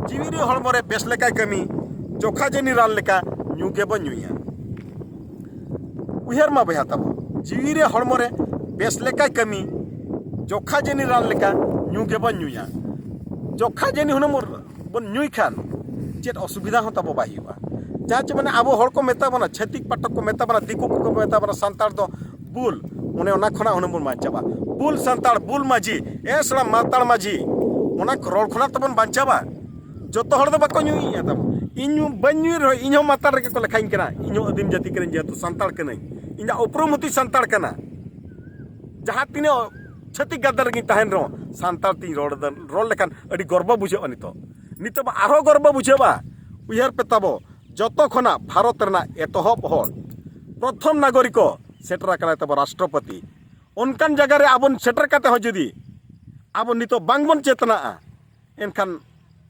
ᱡᱤᱣᱤ ᱨᱮ ᱦᱚᱲᱢᱚ ᱨᱮ ᱵᱮᱥ ᱞᱮᱠᱟᱭ ᱠᱟᱹᱢᱤ, ᱡᱚᱠᱷᱟ ᱡᱟᱹᱱᱤ ᱨᱟᱱ ᱞᱮᱠᱟ ᱧᱩ ᱜᱮᱵᱚᱱ ᱧᱩᱭᱟ᱾ ᱩᱭᱦᱟᱹᱨ ᱢᱟ ᱵᱚᱭᱦᱟ ᱛᱟᱵᱚ, ᱡᱤᱣᱤ ᱨᱮ ᱦᱚᱲᱢᱚ ᱨᱮ ᱵᱮᱥ ᱞᱮᱠᱟᱭ ᱠᱟᱹᱢᱤ, ᱡᱚᱠᱷᱟ ᱡᱟᱹᱱᱤ ᱨᱟᱱ ᱞᱮᱠᱟ ᱧᱩ ᱜᱮᱵᱚᱱ ᱧᱩᱭᱟ᱾ ᱡᱚᱠᱷᱟ ᱡᱟᱹᱱᱤ ᱦᱩᱱᱟᱹᱝ ᱵᱚᱱ ᱧᱩᱭ ᱠᱷᱟᱱ ᱪᱮᱫ ᱚᱥᱩᱵᱤᱫᱷᱟ ᱦᱚᱸ ᱛᱟᱵᱚ ᱵᱟᱭ ᱦᱩᱭᱩᱜᱼᱟ᱾ ᱡᱟᱦᱟᱸ ᱪᱮ ᱢᱟᱱᱮ ᱟᱵᱚ ᱦᱚᱲ ᱠᱚ ᱢᱮᱛᱟ ᱵᱚᱱᱟ, ᱪᱷᱟᱹᱛᱤᱠ ᱯᱟᱴᱚᱠ ᱠᱚ ᱢᱮᱛᱟ ᱵᱚᱱᱟ, ᱫᱤᱠᱩ ᱠᱚᱠᱚ ᱢᱮᱛᱟ ᱵᱚᱱᱟ, ᱥᱟᱱᱛᱟᱲ ᱫᱚ ᱵᱩᱞ, ᱚᱱᱮ ᱚᱱᱟ ᱠᱷᱚᱱᱟᱜ ᱦᱩᱱᱟᱹᱝ ᱵᱚᱱ ᱵᱟᱧᱪᱟᱣᱟ᱾ ᱵᱩᱞ ᱥᱟᱱᱛᱟᱲ, ᱵᱩᱞ ᱢᱟᱹᱡᱷᱤ, ᱮ ᱥᱟᱞᱟ ᱢᱟᱛᱟᱲ ᱢᱟᱹᱡᱷᱤ, ᱚᱱᱟ ᱨᱚᱲ ᱠᱷᱚᱱᱟᱜ ᱛᱟᱵᱚᱱ ᱵᱟᱧᱪᱟᱣᱟ᱾ ᱡᱚᱛᱚ ᱦᱚᱲ ᱫᱚ ᱵᱟᱠᱚ ᱧᱩᱭᱮᱫᱼᱟ ᱛᱟᱵᱚᱱ᱾ ᱤᱧ ᱧᱩ-, ᱵᱟᱹᱧ ᱧᱩᱭ ᱨᱮᱦᱚᱸ ᱤᱧ ᱦᱚᱸ ᱢᱟᱛᱟᱲ ᱨᱮᱜᱮ ᱠᱚ ᱞᱮᱠᱷᱟᱧ ᱠᱟᱱᱟ᱾ ᱤᱧ ᱦᱚᱸ ᱟᱹᱫᱤᱢ ᱡᱟᱹᱛᱤ ᱠᱟᱹᱱᱟᱹᱧ, ᱡᱮᱦᱮᱛᱩ ᱥᱟᱱᱛᱟᱲ ᱠᱟᱹᱱᱟᱹᱧ, ᱤᱧᱟᱹᱜ ᱩᱯᱨᱩᱢ ᱦᱚᱸᱛᱤᱧ ᱥᱟᱱᱛᱟᱲ ᱠᱟᱱᱟ᱾ ᱡᱟᱦᱟᱸ ᱛᱤᱱᱟᱹᱜ ᱪᱷᱟᱹᱛᱤᱠ ᱜᱟᱫᱮᱞ ᱨᱮᱜᱤᱧ ᱛᱟᱦᱮᱱ ᱨᱮᱦᱚᱸ ᱥᱟᱱᱛᱟᱲ ᱛᱤᱧ ᱨᱚᱲ ᱮᱫᱟ, ᱨᱚᱲ ᱞᱮᱠᱷᱟᱱ ᱟᱹᱰᱤ ᱜᱚᱨᱵᱚ ᱵᱩᱡᱷᱟᱹᱜᱼᱟ᱾ ᱱᱤᱛᱚᱜ, ᱱᱤᱛᱚᱜ ᱢᱟ ᱟᱨᱦᱚᱸ ᱜᱚᱨᱵᱚ ᱵᱩᱡᱷᱟᱹᱜᱼᱟ᱾ ᱩᱭᱦᱟᱹᱨ ᱯᱮ ᱛᱟᱵᱚ, ᱡᱚᱛᱚ ᱠᱷᱚᱱᱟᱜ ᱵᱷᱟᱨᱚᱛ ᱨᱮᱱᱟᱜ ᱮᱛᱚᱦᱚᱵ ᱦᱚᱲ, ᱯᱨᱚᱛᱷᱚᱢ ᱱᱟᱜᱚᱨᱤᱠ ᱥᱮᱴᱮᱨ ᱟᱠᱟᱱᱟᱭ ᱛᱟᱵᱚ ᱨᱟᱥᱴᱨᱚᱯᱚᱛᱤ᱾ ᱚᱱᱠᱟᱱ ᱡᱟᱭᱜᱟ ᱨᱮ ᱟᱵᱚ ᱥᱮᱴᱮᱨ ᱠᱟᱛᱮ ᱦᱚᱸ ᱡᱩᱫᱤ ᱟᱵᱚ ᱱᱤᱛᱚᱜ ᱵᱟᱝᱵᱚᱱ ᱪᱮᱛᱱᱟᱜᱼᱟ, ᱮᱱᱠᱷᱟᱱ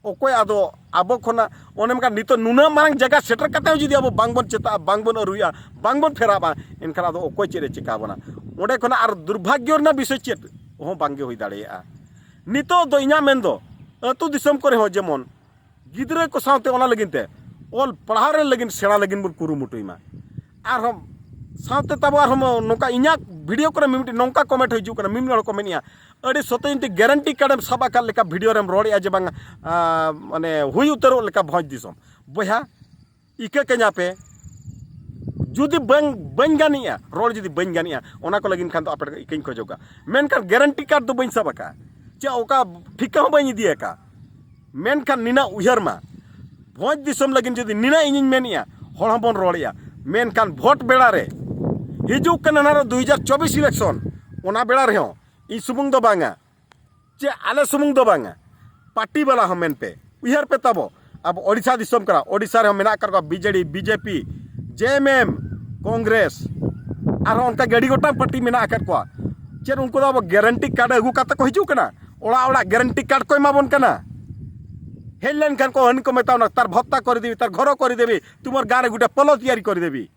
ᱚᱠᱚᱭ ᱟᱫᱚ ᱟᱵᱚ ᱠᱷᱚᱱᱟᱜ, ᱚᱱᱮ ᱚᱱᱠᱟ ᱱᱤᱛᱚᱜ ᱱᱩᱱᱟᱹᱜ ᱢᱟᱨᱟᱝ ᱡᱟᱭᱜᱟ ᱥᱮᱴᱮᱨ ᱠᱟᱛᱮ ᱦᱚᱸ ᱡᱩᱫᱤ ᱟᱵᱚ ᱵᱟᱝᱵᱚᱱ ᱪᱮᱛᱟᱜᱼᱟ, ᱵᱟᱝᱵᱚᱱ ᱟᱹᱨᱩᱭᱟ, ᱵᱟᱝᱵᱚᱱ ᱯᱷᱮᱨᱟᱜᱼᱟ, ᱮᱱᱠᱷᱟᱱ ᱟᱫᱚ ᱚᱠᱚᱭ ᱪᱮᱫ ᱮ ᱪᱮᱠᱟ ᱵᱚᱱᱟ? ᱚᱸᱰᱮ ᱠᱷᱚᱱᱟᱜ ᱟᱨ ᱫᱩᱨᱵᱷᱟᱜᱽᱭᱚ ᱨᱮᱱᱟᱜ ᱵᱤᱥᱚᱭ ᱪᱮᱫ ᱦᱚᱸ ᱵᱟᱝᱜᱮ ᱦᱩᱭ ᱫᱟᱲᱮᱭᱟᱜᱼᱟ᱾ ᱱᱤᱛᱚᱜ ᱫᱚ ᱤᱧᱟᱹᱜ ᱢᱮᱱ ᱫᱚ, ᱟᱹᱛᱩ ᱫᱤᱥᱚᱢ ᱠᱚᱨᱮ ᱦᱚᱸ ᱡᱮᱢᱚᱱ ᱜᱤᱫᱽᱨᱟᱹ ᱠᱚ ᱥᱟᱶᱛᱮ ᱚᱱᱟ ᱞᱟᱹᱜᱤᱫ ᱛᱮ ᱚᱞ ᱯᱟᱲᱦᱟᱣ ᱨᱮ ᱞᱟᱹᱜᱤᱫ, ᱥᱮᱬᱟ ᱞᱟᱹᱜᱤᱫ ᱵᱚᱱ ᱠᱩᱨᱩᱢᱩᱴᱩᱭ ᱢᱟ᱾ ᱟᱨᱦᱚᱸ ᱥᱟᱶᱛᱮ ᱛᱟᱵᱚ ᱟᱨᱦᱚᱸ ᱱᱚᱝᱠᱟ ᱤᱧᱟᱹᱜ ᱵᱷᱤᱰᱤᱭᱳ ᱠᱚᱨᱮ ᱢᱤᱢᱤᱫᱴᱤᱡ ᱱᱚᱝᱠᱟ ᱠᱚᱢᱮᱱᱴ ᱦᱤᱡᱩᱜ ᱠᱟᱱᱟ, ᱢᱤᱢᱤᱫ ᱦᱚᱲ ᱠᱚ ᱢᱮᱱᱮᱜᱼᱟ, "ᱟᱹᱰᱤ ᱥᱚᱛᱮᱡ ᱛᱮ ᱜᱮᱨᱮᱱᱴᱤ ᱠᱟᱨᱰ ᱮᱢ ᱥᱟᱵ ᱟᱠᱟᱫ ᱞᱮᱠᱟ ᱵᱷᱤᱰᱤᱭᱳ ᱨᱮᱢ ᱨᱚᱲᱮᱜᱼᱟ ᱡᱮ ᱵᱟᱝ, ᱟᱸ, ᱢᱟᱱᱮ ᱦᱩᱭ ᱩᱛᱟᱹᱨᱚᱜ ᱞᱮᱠᱟ ᱵᱷᱚᱸᱡᱽ ᱫᱤᱥᱚᱢ᱾" ᱵᱚᱭᱦᱟ, ᱤᱠᱟᱹ ᱠᱟᱹᱧᱟ ᱯᱮ, ᱡᱩᱫᱤ ᱵᱟᱹᱧ, ᱵᱟᱹᱧ ᱜᱟᱱᱮᱜᱼᱟ, ᱨᱚᱲ ᱡᱩᱫᱤ ᱵᱟᱹᱧ ᱜᱟᱱᱮᱜᱼᱟ, ᱚᱱᱟ ᱠᱚ ᱞᱟᱹᱜᱤᱫ ᱠᱷᱟᱱ ᱫᱚ ᱟᱯᱮ ᱴᱷᱮᱱ ᱤᱠᱟᱹᱧ ᱠᱷᱚᱡᱚᱜᱼᱟ᱾ ᱢᱮᱱᱠᱷᱟᱱ ᱜᱮᱨᱮᱱᱴᱤ ᱠᱟᱨᱰ ᱫᱚ ᱵᱟᱹᱧ ᱥᱟᱵ ᱟᱠᱟᱫᱼᱟ, ᱪᱮ ᱚᱠᱟ ᱴᱷᱤᱠᱟᱹ ᱦᱚᱸ ᱵᱟᱹᱧ ᱤᱫᱤ ᱟᱠᱟᱫᱼᱟ᱾ ᱢᱮᱱᱠᱷᱟᱱ ᱱᱤᱱᱟᱹᱜ ᱩᱭᱦᱟᱹᱨ ᱢᱟ, ᱵᱷᱚᱸᱡᱽ ᱫᱤᱥᱚᱢ ᱞᱟᱹᱜᱤᱫ ᱡᱩᱫᱤ ᱱᱤᱱᱟᱹᱜ ᱤᱧᱤᱧ ᱢᱮᱱᱮᱜᱼᱟ, ᱦᱚᱲ ᱦᱚᱸᱵᱚᱱ ᱨᱚᱲᱮᱜᱼᱟ, ᱢᱮᱱᱠᱷᱟᱱ ᱵᱷᱳᱴ ᱵᱮᱲᱟ ᱨᱮ, ᱦᱤᱡᱩᱜ ᱠᱟᱱᱟ ᱱᱟᱦᱟᱜ ᱫᱩ ᱦᱟᱡᱟᱨ ᱪᱚᱵᱵᱤᱥ ᱤᱞᱮᱠᱥᱚᱱ, ᱚᱱᱟ ᱵᱮᱲᱟ ᱨᱮᱦᱚᱸ ᱤᱧ ᱥᱩᱢᱩᱝ ᱫᱚ ᱵᱟᱝᱟ, ᱪᱮ ᱟᱞᱮ ᱥᱩᱢᱩᱝ ᱫᱚ ᱵᱟᱝᱟ, ᱯᱟᱨᱴᱤ ᱵᱟᱞᱟ ᱦᱚᱸ ᱢᱮᱱ ᱯᱮ, ᱩᱭᱦᱟᱹᱨ ᱯᱮ ᱛᱟᱵᱚ, ᱟᱵᱚ ᱳᱰᱤᱥᱟ ᱫᱤᱥᱚᱢ ᱠᱟᱱᱟ, ᱳᱰᱤᱥᱟ ᱨᱮᱦᱚᱸ ᱢᱮᱱᱟᱜ ᱟᱠᱟᱫ ᱠᱚᱣᱟ ᱵᱤᱡᱮᱰᱤ, ᱵᱤᱡᱮᱯᱤ, ᱡᱮᱮᱢᱮᱢ, ᱠᱚᱝᱜᱨᱮᱥ, ᱟᱨᱦᱚᱸ ᱚᱱᱠᱟ ᱜᱮ ᱟᱹᱰᱤ ᱜᱚᱴᱟᱝ ᱯᱟᱨᱴᱤ ᱢᱮᱱᱟᱜ ᱟᱠᱟᱫ ᱠᱚᱣᱟ᱾ ᱪᱮᱫ ᱩᱱᱠᱩ ᱫᱚ ᱟᱵᱚ ᱜᱮᱨᱮᱱᱴᱤ ᱠᱟᱨᱰ ᱟᱹᱜᱩ ᱠᱟᱛᱮ ᱠᱚ ᱦᱤᱡᱩᱜ ᱠᱟᱱᱟ? ᱚᱲᱟᱜ ᱚᱲᱟᱜ ᱜᱮᱨᱮᱱᱴᱤ ᱠᱟᱨᱰ ᱠᱚ ᱮᱢᱟ ᱵᱚᱱ ᱠᱟᱱᱟ᱾ ᱦᱮᱡ ᱞᱮᱱᱠᱷᱟᱱ ᱠᱚ ᱦᱟᱹᱱᱤ ᱠᱚ ᱢᱮᱛᱟᱣᱱᱟ, "ᱛᱟᱨ ᱵᱷᱚᱛᱛᱟ ᱠᱚᱨᱤ ᱫᱮᱵᱤ, ᱛᱟᱨ ᱜᱷᱚᱨᱚ ᱠᱚᱨᱤ ᱫᱮᱵᱤ, ᱛᱩᱢᱟᱨ ᱜᱟᱸ ᱨᱮ ᱜᱩᱴᱟ ᱯᱚᱞᱚ ᱛᱤᱭᱟᱨᱤ ᱠᱚᱨᱤ ᱫᱮᱵᱤ।"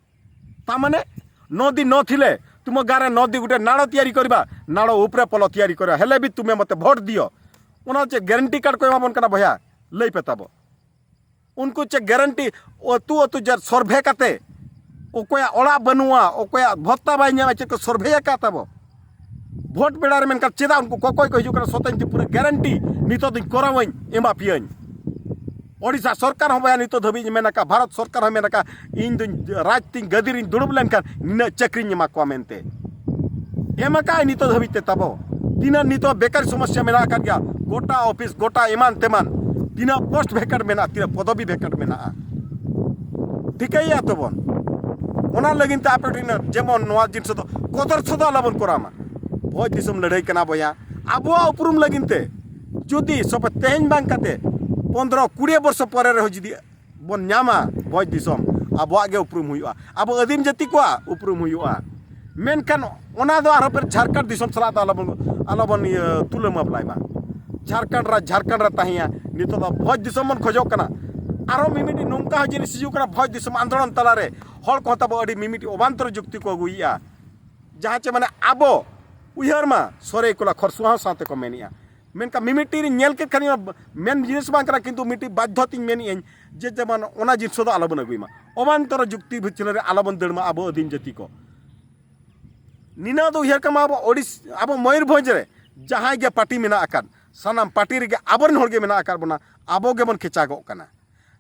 ତା ମାନେ, ନଦୀ ନଥିଲେ ତୁମ ଗାଁରେ ନଦୀ ଗୋଟେ ନାଳ ତିଆରି କରିବା, ନାଳ ଉପରେ ପୋଲ ତିଆରି କରିବା, ହେଲେ ବି ତୁମେ ମୋତେ ଭୋଟ ଦିଅ। ᱚᱱᱟ ᱪᱮᱫ ᱜᱮᱨᱮᱱᱴᱤ ᱠᱟᱨᱰ ᱠᱚ ᱮᱢᱟ ᱵᱚᱱ ᱠᱟᱱᱟ ᱵᱚᱭᱦᱟ? ᱞᱟᱹᱭ ᱯᱮ ᱛᱟᱵᱚ᱾ ᱩᱱᱠᱩ ᱪᱮᱫ ᱜᱮᱨᱮᱱᱴᱤ, ᱟᱹᱛᱩ ᱟᱹᱛᱩ ᱡᱮ ᱥᱚᱨᱵᱷᱮ ᱠᱟᱛᱮ, ᱚᱠᱚᱭᱟᱜ ᱚᱲᱟᱜ ᱵᱟᱹᱱᱩᱜᱼᱟ, ᱚᱠᱚᱭᱟᱜ ᱵᱷᱚᱛᱛᱟ ᱵᱟᱭ ᱧᱟᱢᱟ, ᱪᱮᱫ ᱠᱚ ᱥᱚᱨᱵᱷᱮ ᱟᱠᱟᱫ ᱛᱟᱵᱚ? ᱵᱷᱳᱴ ᱵᱮᱲᱟ ᱨᱮ ᱢᱮᱱᱠᱷᱟᱱ ᱪᱮᱫᱟᱜ ᱩᱱᱠᱩ ᱠᱚᱠᱚᱭ ᱠᱚ ᱦᱤᱡᱩᱜ ᱠᱟᱱᱟ? ᱥᱚᱛᱮᱧ ᱛᱮ ᱯᱩᱨᱟᱹ ᱜᱮᱨᱮᱱᱴᱤ ᱱᱤᱛᱚᱜ ᱫᱚᱧ ᱠᱚᱨᱟᱣᱟᱹᱧ, ᱮᱢᱟ ᱯᱮᱭᱟᱹᱧ᱾ ᱳᱰᱤᱥᱟ ᱥᱚᱨᱠᱟᱨ ᱦᱚᱸ ᱵᱚᱭᱦᱟ ᱱᱤᱛᱚᱜ ᱫᱷᱟᱹᱵᱤᱡ ᱢᱮᱱ ᱟᱠᱟᱫ, ᱵᱷᱟᱨᱚᱛ ᱥᱚᱨᱠᱟᱨ ᱦᱚᱸ ᱢᱮᱱ ᱟᱠᱟᱫ, "ᱤᱧ ᱫᱚᱧ ᱨᱟᱡᱽ ᱛᱤᱧ ᱜᱟᱹᱫᱤ ᱨᱤᱧ ᱫᱩᱲᱩᱵ ᱞᱮᱱᱠᱷᱟᱱ ᱱᱤᱱᱟᱹᱜ ᱪᱟᱹᱠᱨᱤᱧ ᱮᱢᱟ ᱠᱚᱣᱟ" ᱢᱮᱱᱛᱮ᱾ ᱮᱢ ᱟᱠᱟᱫ ᱱᱤᱛᱚᱜ ᱫᱷᱟᱹᱵᱤᱡ ᱛᱮ ᱛᱟᱵᱚ᱾ ᱛᱤᱱᱟᱹᱜ ᱱᱤᱛᱚᱜ ᱵᱮᱠᱟᱨ ᱥᱚᱢᱚᱥᱥᱟ ᱢᱮᱱᱟᱜ ᱟᱠᱟᱫ ᱜᱮᱭᱟ, ᱜᱚᱴᱟ ᱚᱯᱷᱤᱥ, ᱜᱚᱴᱟ ᱮᱢᱟᱱ ᱛᱮᱢᱟᱱ, ᱛᱤᱱᱟᱹᱜ ᱯᱳᱥᱴ ᱵᱷᱮᱠᱮᱱᱴ ᱢᱮᱱᱟᱜᱼᱟ, ᱛᱤᱱᱟᱹᱜ ᱯᱚᱫᱚᱵᱤ ᱵᱷᱮᱠᱮᱱᱴ ᱢᱮᱱᱟᱜᱼᱟ, ᱴᱷᱤᱠᱟᱹᱭᱮᱫᱼᱟ ᱛᱟᱵᱚᱱ᱾ ᱚᱱᱟ ᱞᱟᱹᱜᱤᱫ ᱛᱮ ᱟᱯᱮ ᱴᱷᱮᱱ ᱡᱮᱢᱚᱱ ᱱᱚᱣᱟ ᱡᱤᱱᱤᱥ ᱫᱚ ᱠᱚᱫᱚᱨ ᱥᱚᱫᱚ ᱟᱞᱚᱵᱚᱱ ᱠᱚᱨᱟᱣ ᱢᱟ᱾ ᱵᱷᱚᱸᱡᱽ ᱫᱤᱥᱚᱢ ᱞᱟᱹᱲᱦᱟᱹᱭ ᱠᱟᱱᱟ ᱵᱚᱭᱦᱟ, ᱟᱵᱚᱣᱟᱜ ᱩᱯᱨᱩᱢ ᱞᱟᱹᱜᱤᱫ ᱛᱮ ᱡᱩᱫᱤ ᱥᱚᱯᱮ ᱛᱮᱦᱮᱧ ᱵᱟᱝ ᱠᱟᱛᱮ ᱯᱚᱱᱫᱽᱨᱚ ᱠᱩᱲᱤ ᱵᱚᱨᱥᱚ ᱯᱚᱨᱮ ᱨᱮᱦᱚᱸ ᱡᱩᱫᱤ ᱵᱚᱱ ᱧᱟᱢᱟ ᱵᱷᱚᱸᱡᱽ ᱫᱤᱥᱚᱢ, ᱟᱵᱚᱣᱟᱜ ᱜᱮ ᱩᱯᱨᱩᱢ ᱦᱩᱭᱩᱜᱼᱟ, ᱟᱵᱚ ᱟᱹᱫᱤᱢ ᱡᱟᱹᱛᱤ ᱠᱚᱣᱟᱜ ᱩᱯᱨᱩᱢ ᱦᱩᱭᱩᱜᱼᱟ᱾ ᱢᱮᱱᱠᱷᱟᱱ ᱚᱱᱟ ᱫᱚ ᱟᱨᱦᱚᱸ ᱯᱷᱮᱨ ᱡᱷᱟᱲᱠᱷᱚᱸᱰ ᱫᱤᱥᱚᱢ ᱥᱟᱞᱟᱜ ᱫᱚ ᱟᱞᱚᱵᱚᱱ, ᱟᱞᱚᱵᱚᱱ ᱤᱭᱟᱹ ᱛᱩᱞᱟᱹ ᱢᱟᱯᱞᱟᱭ ᱢᱟ᱾ ᱡᱷᱟᱲᱠᱷᱚᱸᱰ ᱨᱮ, ᱡᱷᱟᱲᱠᱷᱚᱸᱰ ᱨᱮ ᱛᱟᱦᱮᱸᱭᱟ, ᱱᱤᱛᱚᱜ ᱫᱚ ᱵᱷᱚᱸᱡᱽ ᱫᱤᱥᱚᱢ ᱵᱚᱱ ᱠᱷᱚᱡᱚᱜ ᱠᱟᱱᱟ᱾ ᱟᱨᱦᱚᱸ ᱢᱤᱢᱤᱫᱴᱤᱡ ᱱᱚᱝᱠᱟ ᱦᱚᱸ ᱡᱤᱱᱤᱥ ᱦᱤᱡᱩᱜ ᱠᱟᱱᱟ, ᱵᱷᱚᱸᱡᱽ ᱫᱤᱥᱚᱢ ᱟᱱᱫᱳᱞᱚᱱ ᱛᱟᱞᱟᱨᱮ ᱦᱚᱲ ᱠᱚᱦᱚᱸ ᱛᱟᱵᱚ ᱟᱹᱰᱤ ᱢᱤᱢᱤᱫᱴᱤᱡ ᱚᱵᱟᱱᱛᱚᱨ ᱡᱩᱠᱛᱤ ᱠᱚ ᱟᱹᱜᱩᱭᱮᱫᱼᱟ᱾ ᱡᱟᱦᱟᱸ ᱪᱮ ᱢᱟᱱᱮ ᱟᱵᱚ ᱩᱭᱦᱟᱹᱨ ᱢᱟ ᱥᱚᱨᱮᱭ ᱠᱚᱞᱟ ᱠᱷᱚᱨᱥᱩᱣᱟ ᱦᱚᱸ ᱥᱟᱶᱛᱮ ᱠᱚ ᱢᱮᱱᱮᱜᱼᱟ᱾ ᱢᱮᱱᱠᱷᱟᱱ ᱢᱤᱢᱤᱫᱴᱤᱡ ᱨᱤᱧ ᱧᱮᱞ ᱠᱮᱫ ᱠᱷᱟᱱ ᱢᱮᱱ ᱡᱤᱱᱤᱥ ᱵᱟᱝ ᱠᱟᱱᱟ, ᱠᱤᱱᱛᱩ ᱢᱤᱫᱴᱤᱡ ᱵᱟᱫᱽᱫᱷᱚ ᱛᱤᱧ ᱢᱮᱱᱮᱫ ᱟᱹᱧ ᱡᱮ ᱡᱮᱢᱚᱱ ᱚᱱᱟ ᱡᱤᱱᱤᱥ ᱫᱚ ᱟᱞᱚᱵᱚᱱ ᱟᱹᱜᱩᱭ ᱢᱟ᱾ ᱚᱵᱟᱱᱛᱚᱨ ᱡᱩᱠᱛᱤ ᱵᱷᱤᱛᱨᱤ ᱨᱮ ᱟᱞᱚᱵᱚᱱ ᱫᱟᱹᱲ ᱢᱟ ᱟᱵᱚ ᱟᱹᱫᱤᱢ ᱡᱟᱹᱛᱤ ᱠᱚ᱾ ᱱᱤᱱᱟᱹᱜ ᱫᱚ ᱩᱭᱦᱟᱹᱨ ᱠᱟᱜ ᱢᱟ, ᱟᱵᱚ ᱳᱰᱤᱥ ᱟᱵᱚ ᱢᱚᱭᱩᱨᱵᱷᱚᱸᱡᱽ ᱨᱮ ᱡᱟᱦᱟᱸᱭ ᱜᱮ ᱯᱟᱨᱴᱤ ᱢᱮᱱᱟᱜ ᱟᱠᱟᱫ, ᱥᱟᱱᱟᱢ ᱯᱟᱨᱴᱤ ᱨᱮᱜᱮ ᱟᱵᱚᱨᱮᱱ ᱦᱚᱲ ᱜᱮ ᱢᱮᱱᱟᱜ ᱟᱠᱟᱫ ᱵᱚᱱᱟ, ᱟᱵᱚ ᱜᱮᱵᱚᱱ ᱠᱮᱪᱟᱜᱚᱜ ᱠᱟᱱᱟ᱾